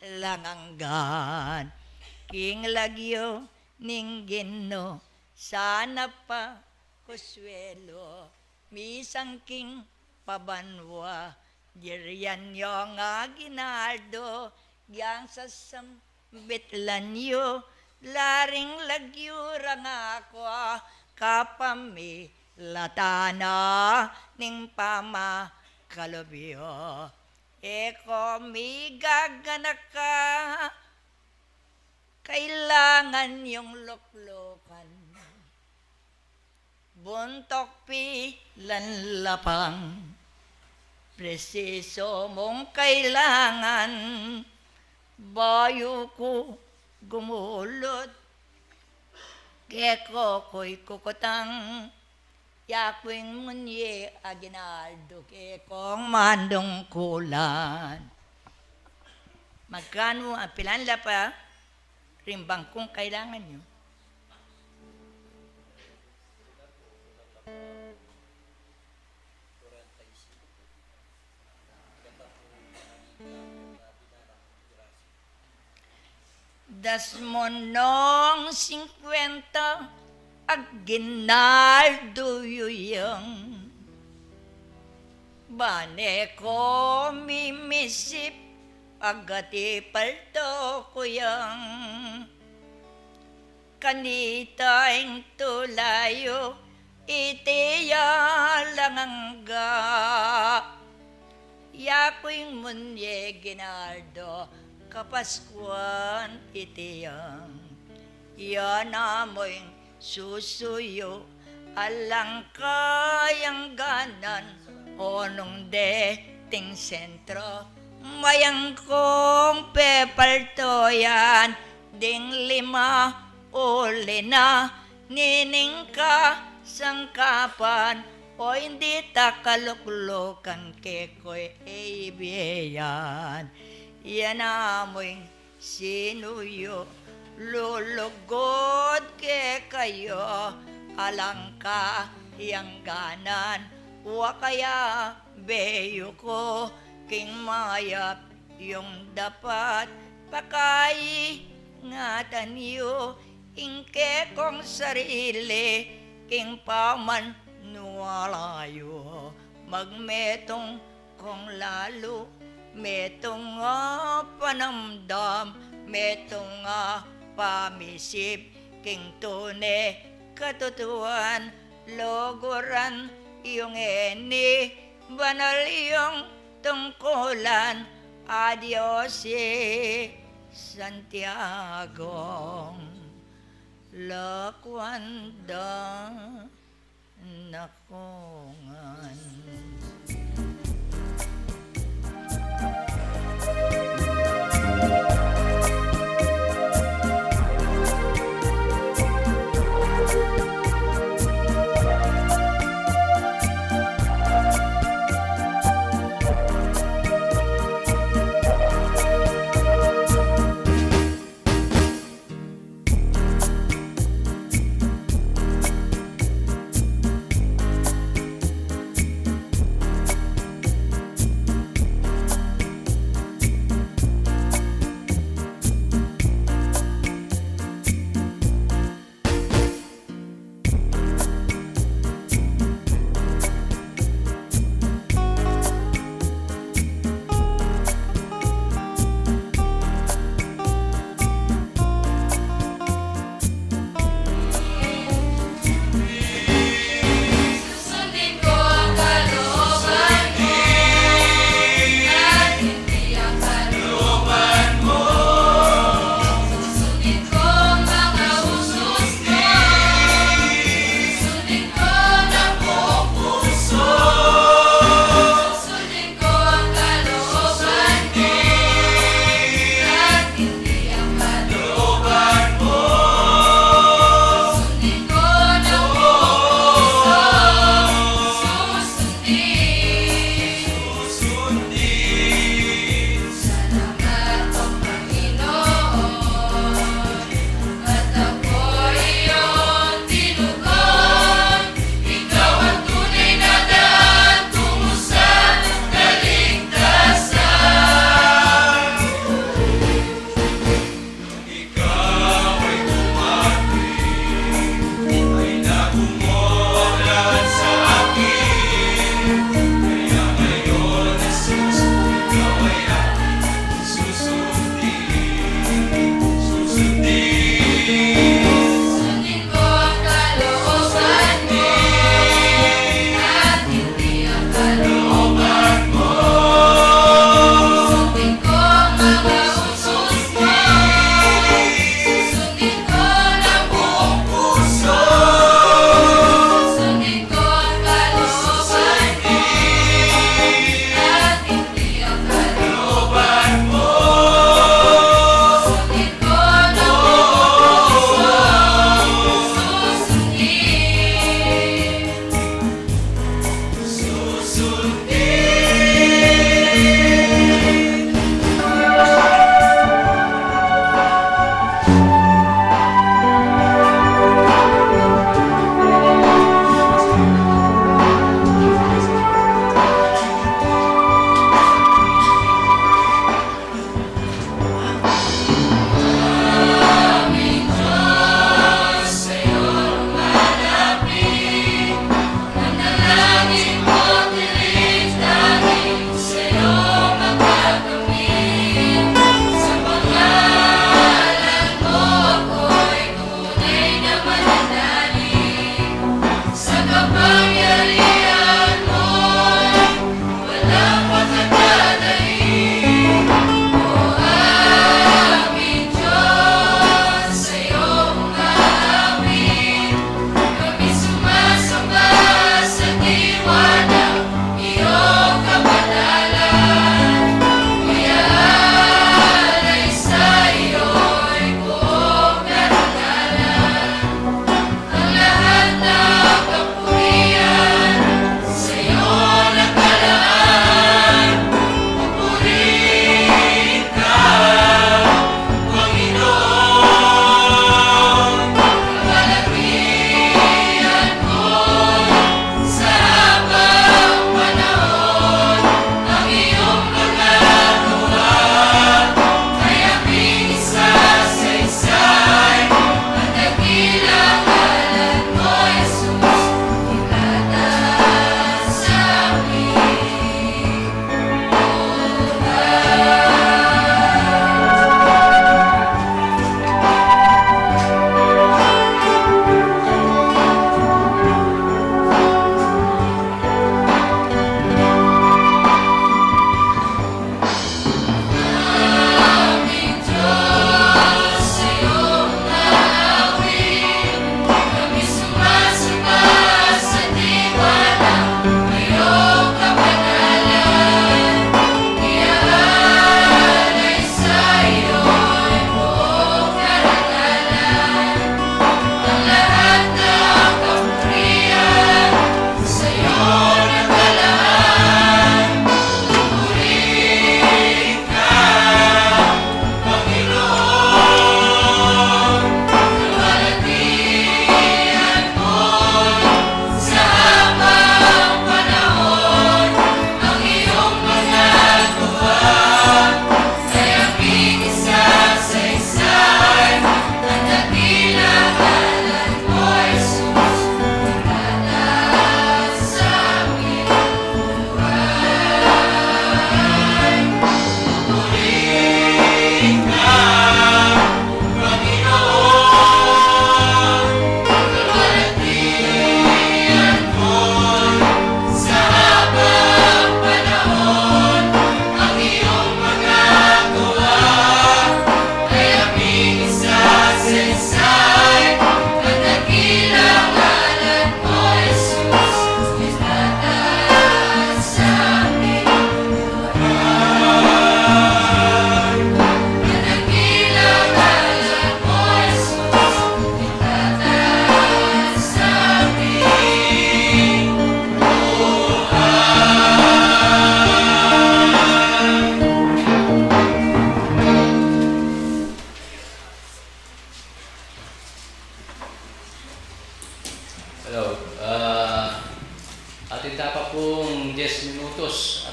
alang anggan. King lagyu ning Ginu, sana pa kuswelu, misan king pabanua, dirian yung aginaldo, yang sasambit lan yu, laring lagyu rang aku, kapamilatan na ning pamakalub yu. E ko migaganaka, kailangan yung luklukan. Buntuk pilan lapang, presiso mung kailangan, bayu ku gumulut, keko kuy kukutang, yaku ing munye aginaldo, kekong mandungkulan. Magkanu a pilan lapa ring bangkung kailangan yu? Dasmun nong singkwenta aginaldo yu yang, bane ko mimisip agati palto ku yang. Kanita ing tula yu, iti ya alang angga. Yaku ing munye aginaldo, kapaskuan iti yang. Yan amu ing susuyu, alang kayangganan, o nung deting sentro, mayang kung pepalto yan, ding lima uli na, nining kasangkapan, o indi ta kaluklukan, kekoy e ibie yan. Yan amu ing sinuyu, lulugud kekayu, alang kayangganan, wa kaya beyu ku, king mayap yung dapat pakaingatan yu, ing kekong sarili, king pamanwala yu, magmetung kung lalu, metung a panamdam, metung a pamisip, king tune katutuan, luguran yung eni, banal yung tungkulan, adios i Santiago, lakwan da nakungan.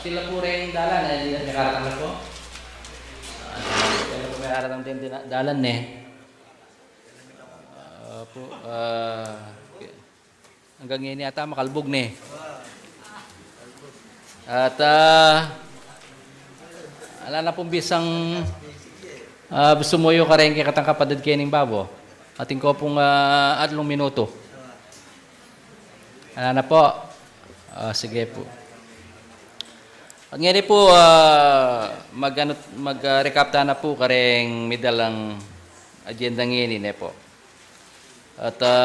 Sila pu ring dalan, e, di na karatang la pu. A, sila pu me aratang din, din dalan, e. A, pu, a, anggang ini ata makalbug ne. At, a, ala na pung bisang, a, sumuyu kareng kekatang kapatad kening babo. Atin ko pung, a, atlung minutu. Ala na pu. A, sige pu. At ngeni pu, a, mag, ano, mag, a, recap ta na pu kareng midalang agenda ngeni, ne pu. At, a,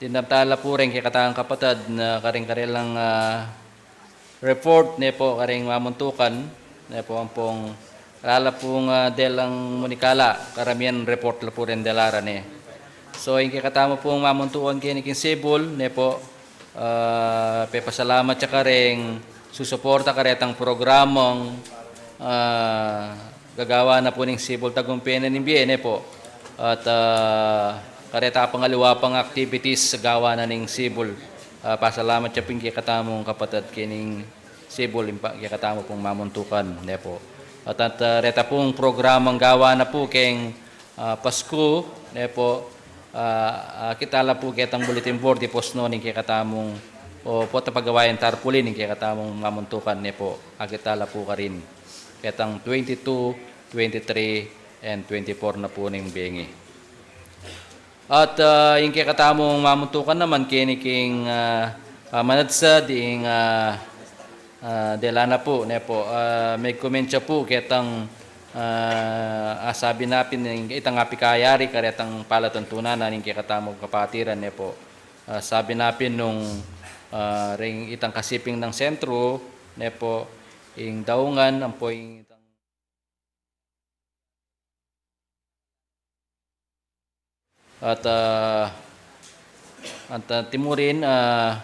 dimdam ta la pu reng kekatang kapatad na kareng karelang, a, report, ne pu, kareng mamuntukan, ne pu, ampong ala la pung, a, delang munikala, karamian report la pu ren dela ra, ne. So, ing kekatamu pung mamuntukan keni king Cebu, ne pu, a, pepasalamat ya kareng susuporta karetang programang, a, gagawan na pu ning Cebu Tagumpay na ning Bie, ne pu. At, a, kareta pang aliwa pang activities gawan na ning Cebu. A, pasalamat ya pu ing kekatamung kapatad kening Cebu, ing pa, kekatamu pung mamuntukan, ne pu. At, at, a, reta pung programang gawan na pu keng, a, Pasku, ne pu, a, akit ta la pu ketang bulletin board, ipos no ning kekatamung, o, pota pagawa ing tarpaulin ning kekatamung mamuntukan, ne pu. Akit ta la pu karin. Ketang twenty-two, twenty-three, and twenty-four na pu ning bengi. At, a, ing kekatamung mamuntukan naman keni king, a, a, manadsa ding, a, a, dela na pu, ne pu, a, megkumentsa pu ketang, a, a, sabi na pin ning itang apikayari karetang palatuntunan na ning kekatamung kapatiran, ne pu. A, sabi na pin nung, a, ring itang kasiping nang sentru, ne pu, ing daungan, ampo ing itang At, ah, at, ah, timurin, ah,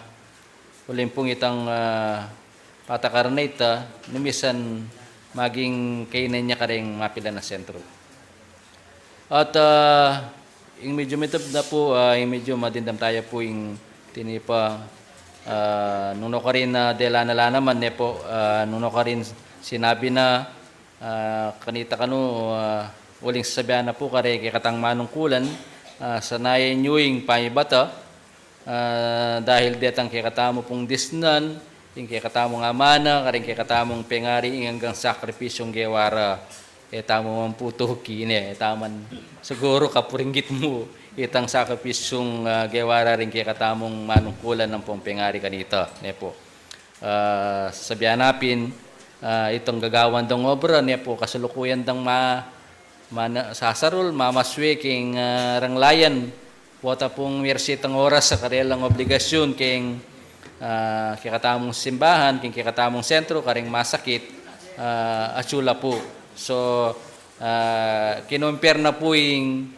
uling pung itang, ah, patakaran na ita, nung misan maging kainan ya kareng mapilan a sentru. At, ah, ing medyu mitub na pu, ah, ing medyu madimdam taya pu ing tinipa, ah, nung nukarin na dela na la naman, ne pu, ah, nung nukarin sinabi na, ah, kanita kanu, ah, uling sasabian na pu kareng kekatang manungkulan, ah, sanayan yu ing pamibata, ah, dahil detang kekatamu pung disnan, ing kekatamung amana, kareng kekatamung pengari, ing anggang sakripisyung gewa ra, e tamu man pu tuki, ne, e tamu man siguru kapuringgit mu itang sakripisyung, ah, gewa ra ring kekatamung manungkulan ampong pengari kanita, ne pu. Ah, sasabian na pin, ah, itang gagawan dang obra, ne pu, kasalukuyan dang ma-, mana-, sasarul, mamaswe king, ah, ranglayan, pota pung mersi itang oras sa karelang obligasyun king, ah, kekatamung simbahan, king kekatamung sentru, kareng masakit, ah, atsu la pu. So, ah, kinumpir na pu ing,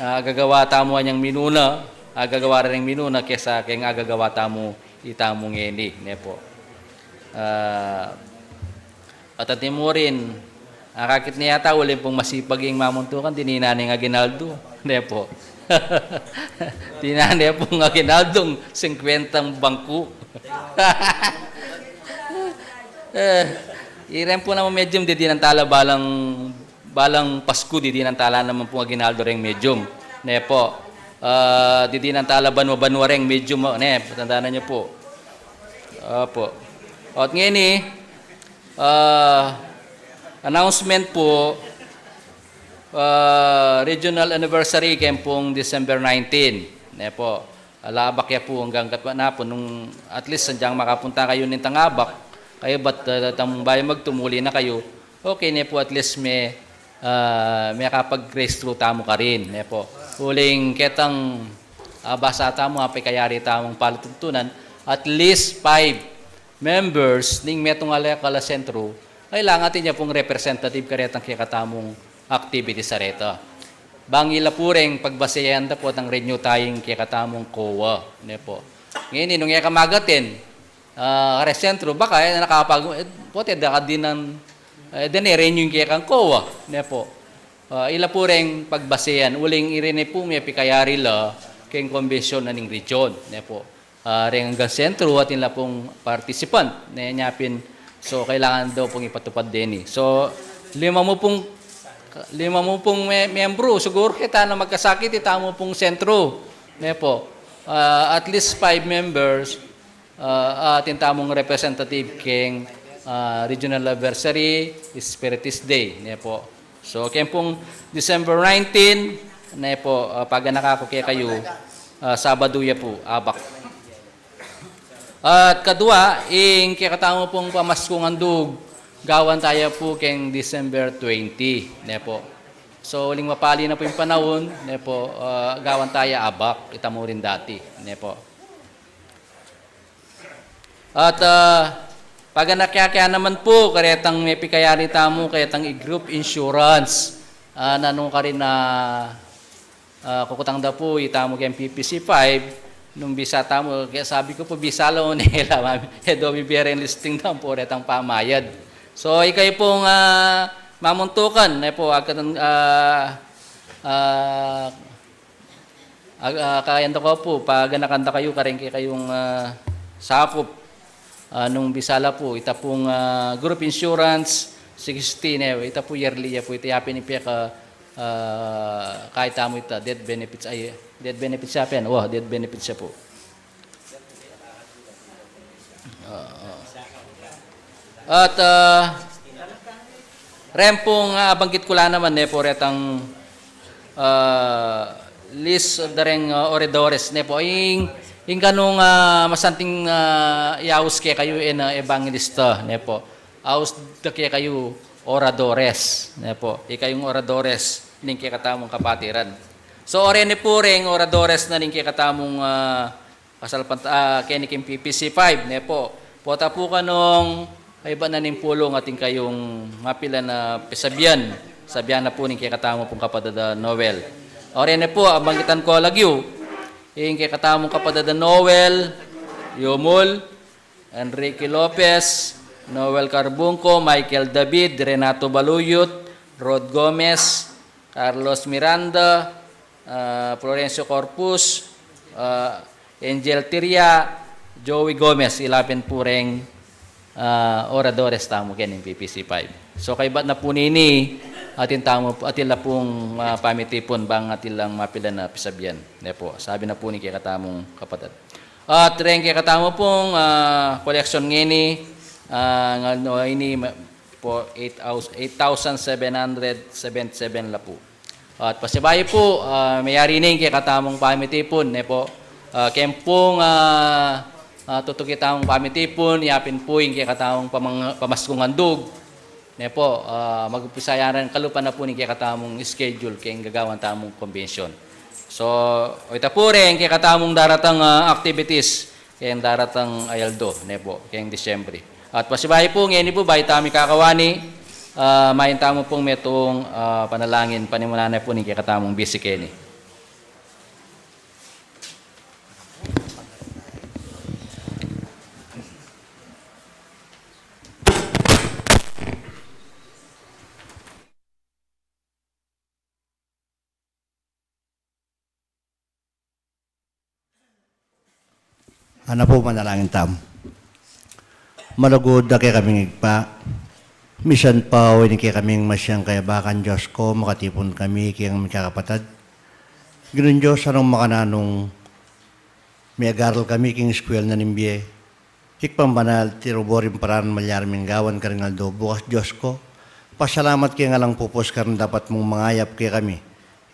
ah, agagawa tamu anyang minuna, agagawa reng minuna kesa keng agagawa tamu itamu ngeni, ne pu. Ah, at atimurin, akakit ne yata uling pung masipag ing mamuntukan, dininan ne ing aginaldo, ne pu. Dininan ne pung aginaldong singkwentang bangku. Eh, iren pu naman medyum didinan tala balang balang Pasku, didinan tala naman pung aginaldo reng medyum. Ne pu, ah, didinan tala banwa-banwa reng medyum, ne, tandanan yu pu. Opu. At ngeni, ah, announcement pu, ah, regional anniversary keng pung December nineteen. Ne pu. Ala, abak ya pu anggang katwa na pu nung at least sadyang makapunta kayu nitang abak, kayu bat, ah, tamung bayu magtumuli na kayu. Okay ne pu, at least me, ah, mekapag-grace through tamu karin, ne pu. Uling ketang, ah, basa tamu, apikayari tamung palatuntunan, at least five members ning metung a lokal a sentru, kailangan atin ya pung representative karetang kekatamung activities a reta. Bang ila pu reng pagbasean da pu at ang renew tayung kekatamung COA, ne pu. Ngeni, nung e ka mag-attend, ah, kare sentru, baka, e, nakapag-, e, pota e da ka dinan, e, dine-renew ing kekang COA, ne pu. Ah, ila pu reng pagbasean, uling iri ne pu mepikayari la keng konbensyon na ning region, ne pu. ah, reng anggang sentro, atin la pung participant, ne, nya pin. So, kailangan daw pung ipatupad deni. So, lima mu pung, lima mu pung me-, miyembru, siguru kita na magkasakit, itamu pung sentro, ne po. Ah, at least five members, ah, atin tamung representative keng, ah, regional anniversary, Spiritist Day, ne po. So, keng pung December nineteen, ne po, ah, paganaka ku kekayu, ah, Sabadu ya pu, abak. At kadua, ing kekatamu pung pamaskungan dug, gawan taya pu keng December twenty, ne po. So, uling mapali na pu ing panaun, ne po, ah, gawan taya abak, itamu rin dati, ne po. At, ah, paganaka ke naman pu, karetang mepikayari tamu, karetang i-group insurance. Ah, nanu karin na, ah, kukutang da pu, itamu keng P P C five, nung bisa tamu, kaya sabi ku pu, bisa la, o, ne la, mami, e do bibie reng listing da pu, retang pamayad. So, ikayu pung, ah, mamuntukan, ne po, agkatan, ah, ah, Ag-, ah, kayanda ko pu, paganakan da kayu, karing kekayung, ah, sakup. Ah, nung bisa la pu, ita pung, ah, group insurance, sixty ne, ita pu yearly ya pu, ita ya pin ing peka, ah, kaya tamu ita, death benefits, ay, death benefits ya pin, wa, death benefits ya pu. Oo. At, ah, reng pung, ah, abanggit ku la naman, ne po, retang, ah, list of the reng, ah, oradores, ne po. Ing, ing kanung, ah, masanting, ah, iaus kekayu e, ah, evangelista, ne po. Aus da kekayu oradores, ne po. Ikayung oradores ning kekatamung kapatiran. So, oreni pu reng oradores na ning kekatamung, ah, Pasalpant-, ah, keni king P P C five, ne po. Pota pu kanung kaybat na ning pulung atin kayung mapilan a pisabian. Sabian na pu ning kekatamu pung kapatad a Noel. Oreni pu, abanggitan ku lagyu. Ing kekatamung kapatad a Noel Yumul, Enrique Lopez, Noel Carbunco, Michael David, Renato Baluyut, Rod Gomez, Carlos Miranda, ah, Florencio Corpus, ah, Angel Tiria, Joey Gomez, ila pin pu reng, ah, oradores tamu keni king P P C five. So, kaybat na pu nini, atin tamu, atin la pung, ah, pamitipun bang atin lang mapilan a pisabian. Ne po, sabi na pu ning kekatamung kapatad. At reng kekatamu pung, ah, collection ngeni, ah, ngeni, ma-, po, eight thousand, eight thousand seven hundred seventy-seven la pu. At pasibayu pu, ah, meyari ne ing kekatamung pamitipun, ne po. Ah, keng pung, ah, ah, tutuki tamung pamitipun, yapin pu ing kekatamung pamang-, pamaskungan dug. Ne po, ah, mag-umpisa ya rin, kalupa na pu ning kekatamung schedule keng gagawan tamung convention. So, o ita pu reng kekatamung daratang, ah, activities keng daratang a aldo, ne po, keng Disyembre. At pasibayu pu, ngeni pu, bayu tamu kakawani, ah, mayan tamu pung metung, ah, panalangin, panimunan na pu ning kekatamung bisi keni. Ana pu, manalangin tamu. Malugud a kekaming Ibpa, misan pa o ini kekaming masiang kayabakan, Dios ko, makatipun kami keng mikakapatad. Ginung Dios, anung makananu nung miagaral kami keng eskwel na ning bie. Ikpang banal, tirubu ring paraan malyari ming gawan karing aldo bukas, Dios ko. Pasalamat keng alang pupus karing dapat mung mangayap kekami.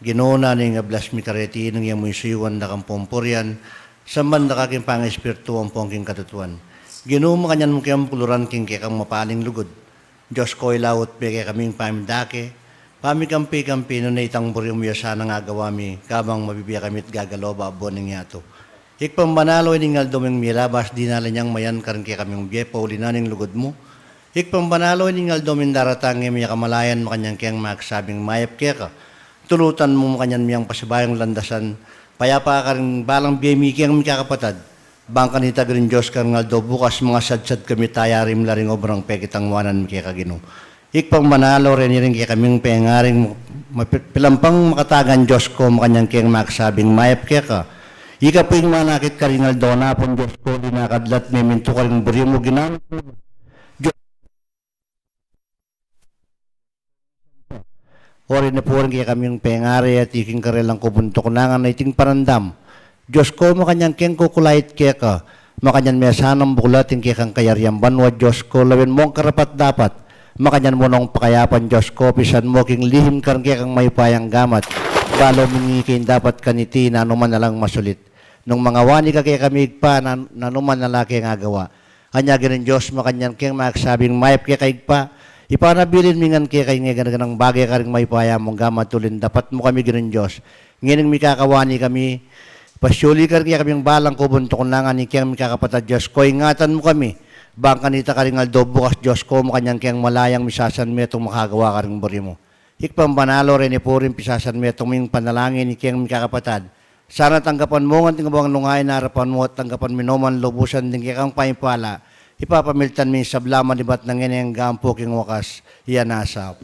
Ginu, nanu ing ablas mi kareti nung e mu isuyuan da kang pumpurian, samban da ka king pangaespiritu ampong king katutuan. Ginu, makanyan mu kaming puluran king kekang mapaling lugud. Dios ko, ilaut mu kekami ing pamindake, pamikampi-kampi, nune itang buri mu ya sana ing agawa mi, kabang mabibie kami at gagalaw babo ning yatu. Ikpang banal, o ining aldo ming milabas, dinalan yang mayan karing kekaming bie, pauli na ning lugud mu. Ikpang banal, o ining aldo ming daratang, e mi ya kamalayan, makanyan keng magsabing mayap keka. Tulutan mu, makanyan mi yang pasibayung landasan, payapa karing balang bie mi keng mikakapatad. Bang kanita, Ginung Dios, karing aldo bukas, mangasadsad kami, taya ring mila ring obrang pekitangwanan mi keka, Ginu. Ikpang banal, o reni ring kekaming pengaring mapi-, pilampang makatagan, Dios ko, makanyan keng magsabing mayap keka. Ika pu ing manakit karing aldo na pung Dios ko, uli na kadlat me mintu karing buri mu, ginamit mu. Dios, o rinipuan kekami ing pengari at iking karelang kubuntuk nangan a iting panandam. Dios ko, makanyan keng kukulait keka, makanyan mesanang buklat ing kekang kayarian banua, Dios ko, lawen mong karapat-dapat. Makanyan mu nong pakayapan, Dios ko, pisan mu king lihim karing kekang mayupayang gamat. Balu ming ika ing dapat kaniti, nanu man a lang masulit. Nung mangawani ka kekami, Ibpa, nan-, nanu man a la keng agawa. Anya Ginung Dios, makanyan keng magsabing mayap keka, Ibpa, ipanabilin mi ngan keka ing ganang bage karing mayupaya mung gamat uling dapat mu kami, Ginung Dios. Ngening mikakawani kami, pasiuli ka ring kekaming balang kubuntuk nangan, ikeng mikakapatad, Dios ko, ingatan mu kami. Bang kanita karing aldo bukas, Dios ko, makanyan keng malayang misasan metung makagawa karing buri mu. Ibpang banal, o reni puring pisasan metung ming panalangin, ikeng mikakapatad. Sana tanggapan mu ngan king abang nung ain arapan mu at tanggapan mi no man lubusan ding kekang paimpala. Ipapamiltan ming sabla manibat nang ene anggang pu king wakas. Iya na sa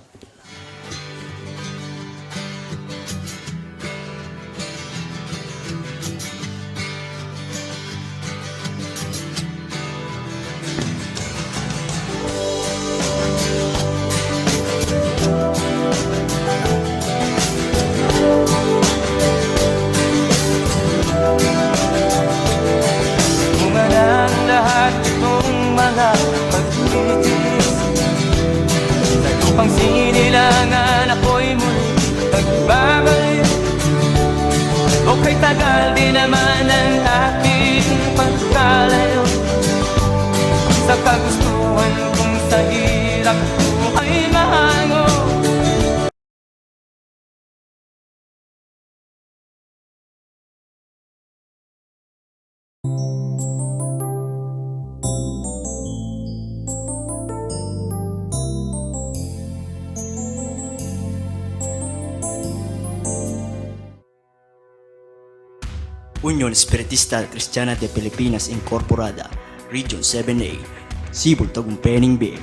Bunga ng lahat itong mga pagtiis. Sa lupang sinilangan ako'y muli nagbabalik. O kay tagal din naman ang aking pagkalayo sa kagustuhan kong sa hirap buhay mahango. Union Espiritista Cristiana de Pilipinas Incorporada, Region seven A, Cebu, Tagumpay, Benguet.